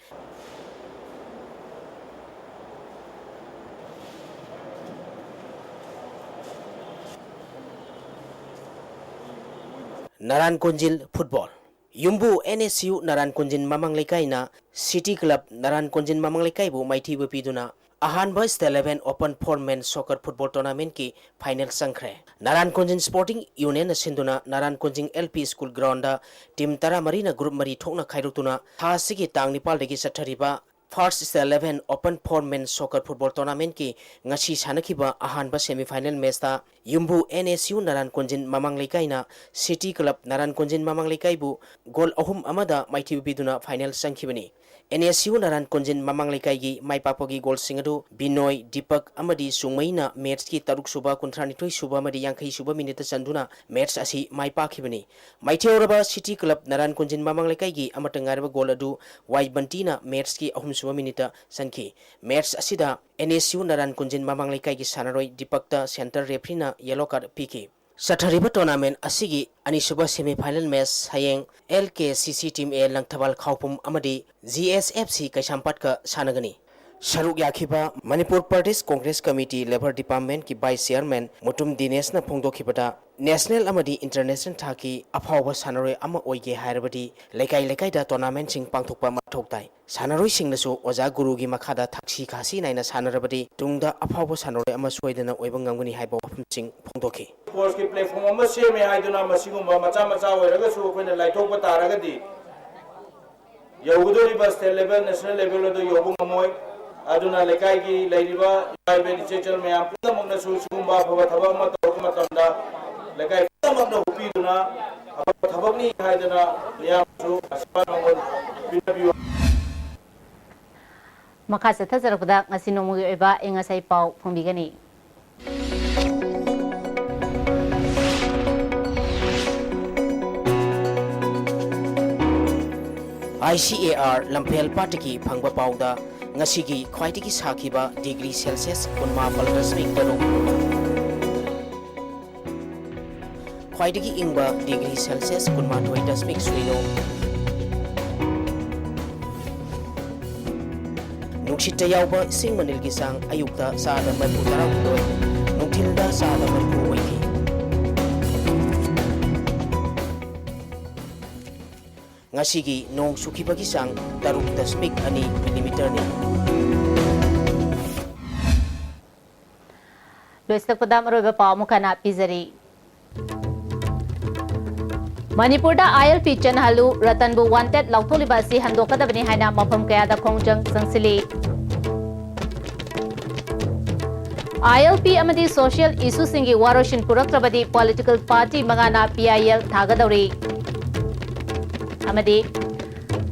ꯅꯥꯔꯥꯟ ꯀꯣꯟꯖꯤꯜ ꯐꯨꯠꯕꯣꯜ꯫ ꯌꯨꯝꯕꯨ ꯑꯦꯟ ꯑꯦꯁ ꯌꯨ ꯅꯥꯔꯥꯟ ꯀꯣꯟꯖꯤꯜ ꯃꯃꯥꯡ ꯂꯩꯀꯥꯏꯅ ꯁꯤꯇꯤ ꯀ꯭ꯂꯕ ꯅꯥꯔꯥꯟ ꯀꯣꯟꯖꯤꯜ ꯃꯃꯥꯡ ꯂꯩꯀꯥꯏꯕꯨ ꯃꯥꯏꯊꯤꯕ ꯄꯤꯗꯨꯅ ꯑꯍꯥꯟꯕ state eleven open for men soccer football ꯇꯣꯔꯅꯥꯃꯦꯟꯠꯀꯤ ꯐꯥꯏꯅꯦꯜ ꯆꯪꯈ꯭ꯔꯦ꯫ ꯅꯥꯔꯥꯟ ꯀꯣꯟꯖꯤꯜ ꯁ꯭ꯄꯣꯔꯇꯤꯡ ꯌꯨꯅꯤꯌꯟꯅ ꯁꯤꯟꯗꯨꯅ Naran Konjil L P school ground team ꯇꯔꯥꯃꯔꯤꯅ ꯒ꯭ꯔꯨꯞ ꯃꯔꯤ ꯊꯣꯛꯅ ꯈꯥꯏꯗꯣꯛꯇꯨꯅ ꯊꯥ ꯑꯁꯤꯒꯤ ꯇꯥꯡ ꯅꯤꯄꯥꯜꯗꯒꯤ ꯆꯠꯊꯔꯤꯕ first state eleven open for men soccer football ꯇꯣꯔꯅꯥꯃꯦꯟꯠꯀꯤ ꯉꯁꯤ ꯁꯥꯟꯅꯈꯤꯕ ꯑꯍꯥꯟꯕ ꯁꯦꯃꯤ ꯐꯥꯏꯅꯦꯜ ꯃꯦꯆꯇ ꯌꯨꯝꯕꯨ ꯑꯦꯟ ꯑꯦꯁ ꯌꯨ ꯅꯥꯔꯥꯟ ꯀꯣꯟꯖꯤꯜ ꯃꯃꯥꯡ ꯂꯩꯀꯥꯏꯅ ꯁꯤꯇꯤ ꯀ꯭ꯂꯕ ꯅꯥꯔꯥꯟ ꯀꯣꯟꯖꯤꯜ ꯃꯃꯥꯡ ꯂꯩꯀꯥꯏꯕꯨ ꯒꯣꯜ ꯑꯍꯨꯝ ꯑꯃꯗ ꯃꯥꯏꯊꯤꯕ ꯄꯤꯗꯨꯅ ꯐꯥꯏꯅꯦꯜ ꯆꯪꯈꯤꯕꯅꯤ꯫ ꯑꯦꯟ ꯑꯦꯁ ꯌꯨ ꯅꯥꯔꯥꯟ ꯀꯣꯟꯖꯤꯜ ꯃꯃꯥꯡ ꯂꯩꯀꯥꯏꯒꯤ ꯃꯥꯏ ꯄꯥꯛꯄꯒꯤ ꯒꯣꯜꯁꯤꯡ ꯑꯗꯨ ꯕꯤꯅꯣꯏ, ꯗꯤꯄꯛ ꯑꯃꯗꯤ ꯁꯨꯡꯃꯩꯅ ꯃꯦꯆꯀꯤ ꯇꯔꯨꯛ ꯁꯨꯕ, ꯀꯨꯟꯊ꯭ꯔꯥ ꯅꯤꯊꯣꯏ ꯁꯨꯕ ꯑꯃꯗꯤ ꯌꯥꯡꯈꯩ ꯁꯨꯕ ꯃꯤꯅꯤꯠꯇ ꯆꯟꯗꯨꯅ ꯃꯦꯆ ꯑꯁꯤ ꯃꯥꯏ ꯄꯥꯛꯈꯤꯕꯅꯤ꯫ ꯃꯥꯏꯊꯤꯍꯧꯔꯕ ꯁꯤꯇꯤ ꯀ꯭ꯂꯕ ꯅꯥꯔꯥꯟ ꯀꯣꯟꯖꯤꯜ ꯃꯃꯥꯡ ꯂꯩꯀꯥꯏꯒꯤ ꯑꯃꯠꯇ ꯉꯥꯏꯔꯕ ꯒꯣꯜ ꯑꯗꯨ ꯋꯥꯏ ꯕꯟꯇꯤꯅ ꯃꯦꯆꯀꯤ ꯑꯍꯨꯝꯁꯨꯕ ꯃꯤꯅꯤꯠꯇ ꯆꯟꯈꯤ꯫ ꯃꯦꯆ ꯑꯁꯤꯗ ꯑꯦꯟ ꯑꯦꯁ ꯌꯨ ꯅꯥꯔꯥꯟ ꯀꯣꯟꯖꯤꯜ ꯃꯃꯥꯡ ꯂꯩꯀꯥꯏꯒꯤ ꯁꯥꯟꯅꯔꯣꯏ ꯗꯤꯄꯛꯇ ꯁꯦꯟꯇꯔ ꯔꯦꯐ꯭ꯔꯤꯅ ꯌꯦꯂꯣ ꯀꯥꯔꯗ ꯄꯤꯈꯤ꯫ ꯆꯠꯊꯔꯤꯕ ꯇꯣꯔꯅꯥꯃꯦꯟ ꯑꯁꯤꯒꯤ ꯑꯅꯤꯁꯨꯕ ꯁꯦꯃꯤ ꯐꯥꯏꯅꯦꯜ ꯃꯦꯆ ꯍꯌꯦꯡ ꯑꯦꯜ ꯀꯦ ꯁꯤ ꯁꯤ ꯇꯤꯝ ꯑꯦ ꯂꯪꯊꯕꯥꯜ ꯈꯥꯎꯄꯨꯝ ꯑꯃꯗꯤ ꯖꯤ ꯑꯦꯁ ꯑꯦꯐ ꯁꯤ ꯀꯩꯁꯥꯝꯄꯥꯠꯀ ꯁꯥꯟꯅꯒꯅꯤ꯫ ꯁꯔꯨꯛ ꯌꯥꯈꯤꯕ Manipur Pradesh congress committee, labour ꯗꯤꯄꯥꯔꯠꯃꯦꯟꯠꯀꯤ ꯚꯥꯏꯁ ꯆꯤꯌꯥꯔꯃꯦꯟ ꯃꯨꯇꯨꯝ ꯗꯤꯅꯦꯁꯅ ꯐꯣꯡꯗꯣꯛꯈꯤꯕꯗ, ꯅꯦꯁꯅꯦꯜ ꯑꯃꯗꯤ ꯏꯟꯇꯔꯅꯦꯁꯅꯦꯜ ꯊꯥꯛꯀꯤ ꯑꯐꯥꯎꯕ ꯁꯥꯟꯅꯔꯣꯏ ꯑꯃ ꯑꯣꯏꯒꯦ ꯍꯥꯏꯔꯕꯗꯤ ꯂꯩꯀꯥꯏ ꯂꯩꯀꯥꯏꯗ ꯇꯣꯔꯅꯥꯃꯦꯟꯁꯤꯡ ꯄꯥꯡꯊꯣꯛꯄ ꯃꯊꯧ ꯇꯥꯏ꯫ ꯁꯥꯟꯅꯔꯣꯏꯁꯤꯡꯅꯁꯨ ꯑꯣꯖꯥ ꯒꯨꯔꯨꯒꯤ ꯃꯈꯥꯗ ꯊꯛꯁꯤ ꯈꯥꯁꯤ ꯅꯥꯏꯅ ꯁꯥꯟꯅꯔꯕꯗꯤ ꯇꯨꯡꯗ ꯑꯐꯥꯎꯕ ꯁꯥꯟꯅꯔꯣꯏ ꯑꯃ ꯁꯣꯏꯗꯅ ꯑꯣꯏꯕ ꯉꯝꯒꯅꯤ ꯍꯥꯏꯕ ꯋꯥꯐꯝꯁꯤꯡ ꯐꯣꯡꯗꯣꯛꯈꯤ꯫ ꯁ꯭ꯄꯣꯔꯠꯁꯀꯤ ꯄ꯭ꯂꯦꯠꯐꯣꯝ ꯑꯃ ꯁꯦꯝꯃꯦ ꯍꯥꯏꯗꯨꯅ ꯃꯁꯤꯒꯨꯝꯕ ꯃꯆꯥ ꯃꯆꯥ ꯑꯣꯏꯔꯒꯁꯨ ꯑꯩꯈꯣꯏꯅ ꯂꯥꯏꯊꯣꯛꯄ ꯇꯥꯔꯒꯗꯤ ꯌꯧꯒꯗꯧꯔꯤꯕ ꯁ꯭ꯇꯦꯠ ꯂꯦꯚꯦꯜ, ꯅꯦꯁꯅꯦꯜ ꯂꯦꯚꯦꯜ ꯑꯗꯨ ꯌꯧꯕ ꯉꯝꯃꯣꯏ꯫ ꯑꯗꯨꯅ ꯂꯩꯀꯥꯏꯒꯤ ꯂꯩꯔꯤꯕ ꯏꯃꯥ ꯏꯕꯦꯟ ꯏꯆꯦ ꯏꯆꯜ ꯃꯌꯥꯝ ꯄꯨꯝꯅꯃꯛꯅꯁꯨ ꯁꯤꯒꯨꯝꯕ ꯑꯐꯕ ꯊꯕꯛ ꯑꯃ ꯇꯧꯔꯛꯄ ꯃꯇꯝꯗ ꯂꯩꯀꯥꯏ ꯄꯨꯝꯅꯃꯛꯅ ꯍꯨꯞꯄꯤꯗꯨꯅ ꯑꯐꯕ ꯊꯕꯛꯅꯤ ꯍꯥꯏꯗꯅ ꯃꯤꯌꯥꯝꯁꯨ ꯑꯁꯤꯔꯕꯥꯗ ꯃꯉꯣꯟ ꯄꯤꯅꯕꯤꯌꯨ꯫ ꯃꯈꯥ ꯆꯠꯊꯖꯔꯛꯄꯗ ꯉꯁꯤ ꯅꯣꯡꯃꯒꯤ ꯑꯣꯏꯕ ꯑꯏꯪ ꯑꯁꯥꯒꯤ ꯄꯥꯎ ꯐꯣꯡꯕꯤꯒꯅꯤ꯫ ꯑꯥꯏ ꯁꯤ ꯑꯦ ꯑꯥꯔ ꯂꯝꯐꯦꯜ ꯄꯥꯠꯇꯒꯤ ꯐꯪꯕ ꯄꯥꯎꯗ ꯉꯁꯤꯒꯤ ꯈ꯭ꯋꯥꯏꯗꯒꯤ ꯁꯥꯈꯤꯕ ꯗꯤꯒ꯭ꯔꯤ ꯁꯦꯜꯁꯤꯌꯁ ꯀꯨꯟꯃꯥꯄꯜ ꯗꯁꯃꯤꯛ ꯇꯔꯨꯛ, ꯈ꯭ꯋꯥꯏꯗꯒꯤ ꯏꯪꯕ ꯗꯤꯒ꯭ꯔꯤ ꯁꯦꯜꯁꯤꯌꯁ ꯀꯨꯟꯃꯥꯊꯣꯏ ꯗꯁꯃꯤꯛ ꯁꯤꯅꯣ꯫ ꯅꯨꯡꯁꯤꯠꯇ ꯌꯥꯎꯕ ꯏꯁꯤꯡ ꯃꯅꯤꯜꯒꯤ ꯆꯥꯡ ꯑꯌꯨꯛꯇ ꯆꯥꯗ ꯃꯔꯤꯐꯨ ꯇꯔꯥꯍꯨꯝꯗꯣꯏ, ꯅꯨꯡꯊꯤꯜꯗ ꯆꯥꯗ ꯃꯔꯤꯐꯨ ꯑꯣꯏꯈꯤ꯫ ꯉꯁꯤꯒꯤ ꯅꯣꯡ ꯆꯨꯈꯤꯕꯒꯤ ꯆꯥꯡ ꯇꯔꯨꯛ ꯗꯁꯃꯤꯛ ꯑꯅꯤ ꯃꯤꯂꯤꯃꯤꯇꯔꯅꯤ꯫ ꯂꯣꯏꯁꯤꯜꯂꯛꯄꯗ ꯃꯔꯨꯑꯣꯏꯕ ꯄꯥꯎ ꯑꯃꯨꯛ ꯍꯟꯅ ꯄꯤꯖꯔꯤ꯫ ꯃꯅꯤꯄꯨꯔꯗ ILP ꯆꯠꯅꯍꯜꯂꯨ, ꯔꯇꯟꯕꯨ wanted ꯂꯥꯎꯊꯣꯛꯂꯤꯕ ꯑꯁꯤ ꯍꯟꯗꯣꯛꯀꯗꯕꯅꯤ ꯍꯥꯏꯅ ꯃꯐꯝ ꯀꯌꯥꯗ ꯈꯣꯡꯖꯪ ꯆꯪꯁꯤꯜꯂꯤ꯫ ILP ꯑꯃꯗꯤ social issueꯁꯤꯡꯒꯤ ꯋꯥꯔꯣꯏꯁꯤꯟ ꯄꯨꯔꯛꯇ꯭ꯔꯕꯗꯤ political party ꯃꯉꯥꯅ PIL ꯊꯥꯒꯗꯧꯔꯤ꯫ ꯑꯃꯗꯤ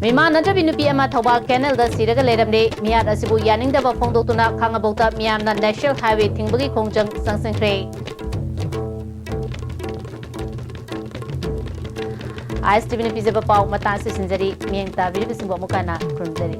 ꯃꯤꯃꯥꯟꯅꯗ꯭ꯔꯕꯤ ꯅꯨꯄꯤ ꯑꯃ ꯊꯧꯕꯥꯜ canalꯗ ꯁꯤꯔꯒ ꯂꯩꯔꯝꯂꯦ꯫ ꯃꯤꯍꯥꯠ ꯑꯁꯤꯕꯨ ꯌꯥꯅꯤꯡꯗꯕ ꯐꯣꯡꯗꯣꯛꯇꯨꯅ ꯈꯥꯉꯕꯣꯛꯇ ꯃꯤꯌꯥꯝꯅ National Highway ꯊꯤꯡꯕꯒꯤ ꯈꯣꯡꯖꯪ ꯆꯪꯁꯤꯟꯈ꯭ꯔꯦ꯫ ISTVꯅ ꯄꯤꯖꯕ ꯄꯥꯎ ꯃꯇꯥꯡ ꯑꯁꯤꯗ ꯂꯣꯏꯁꯤꯟꯖꯔꯤ꯫ ꯃꯤꯠꯌꯦꯡ ꯇꯥꯕꯤꯔꯤꯕꯁꯤꯡꯕꯨ ꯑꯃꯨꯛ ꯍꯟꯅ ꯈꯨꯔꯨꯝꯖꯔꯤ꯫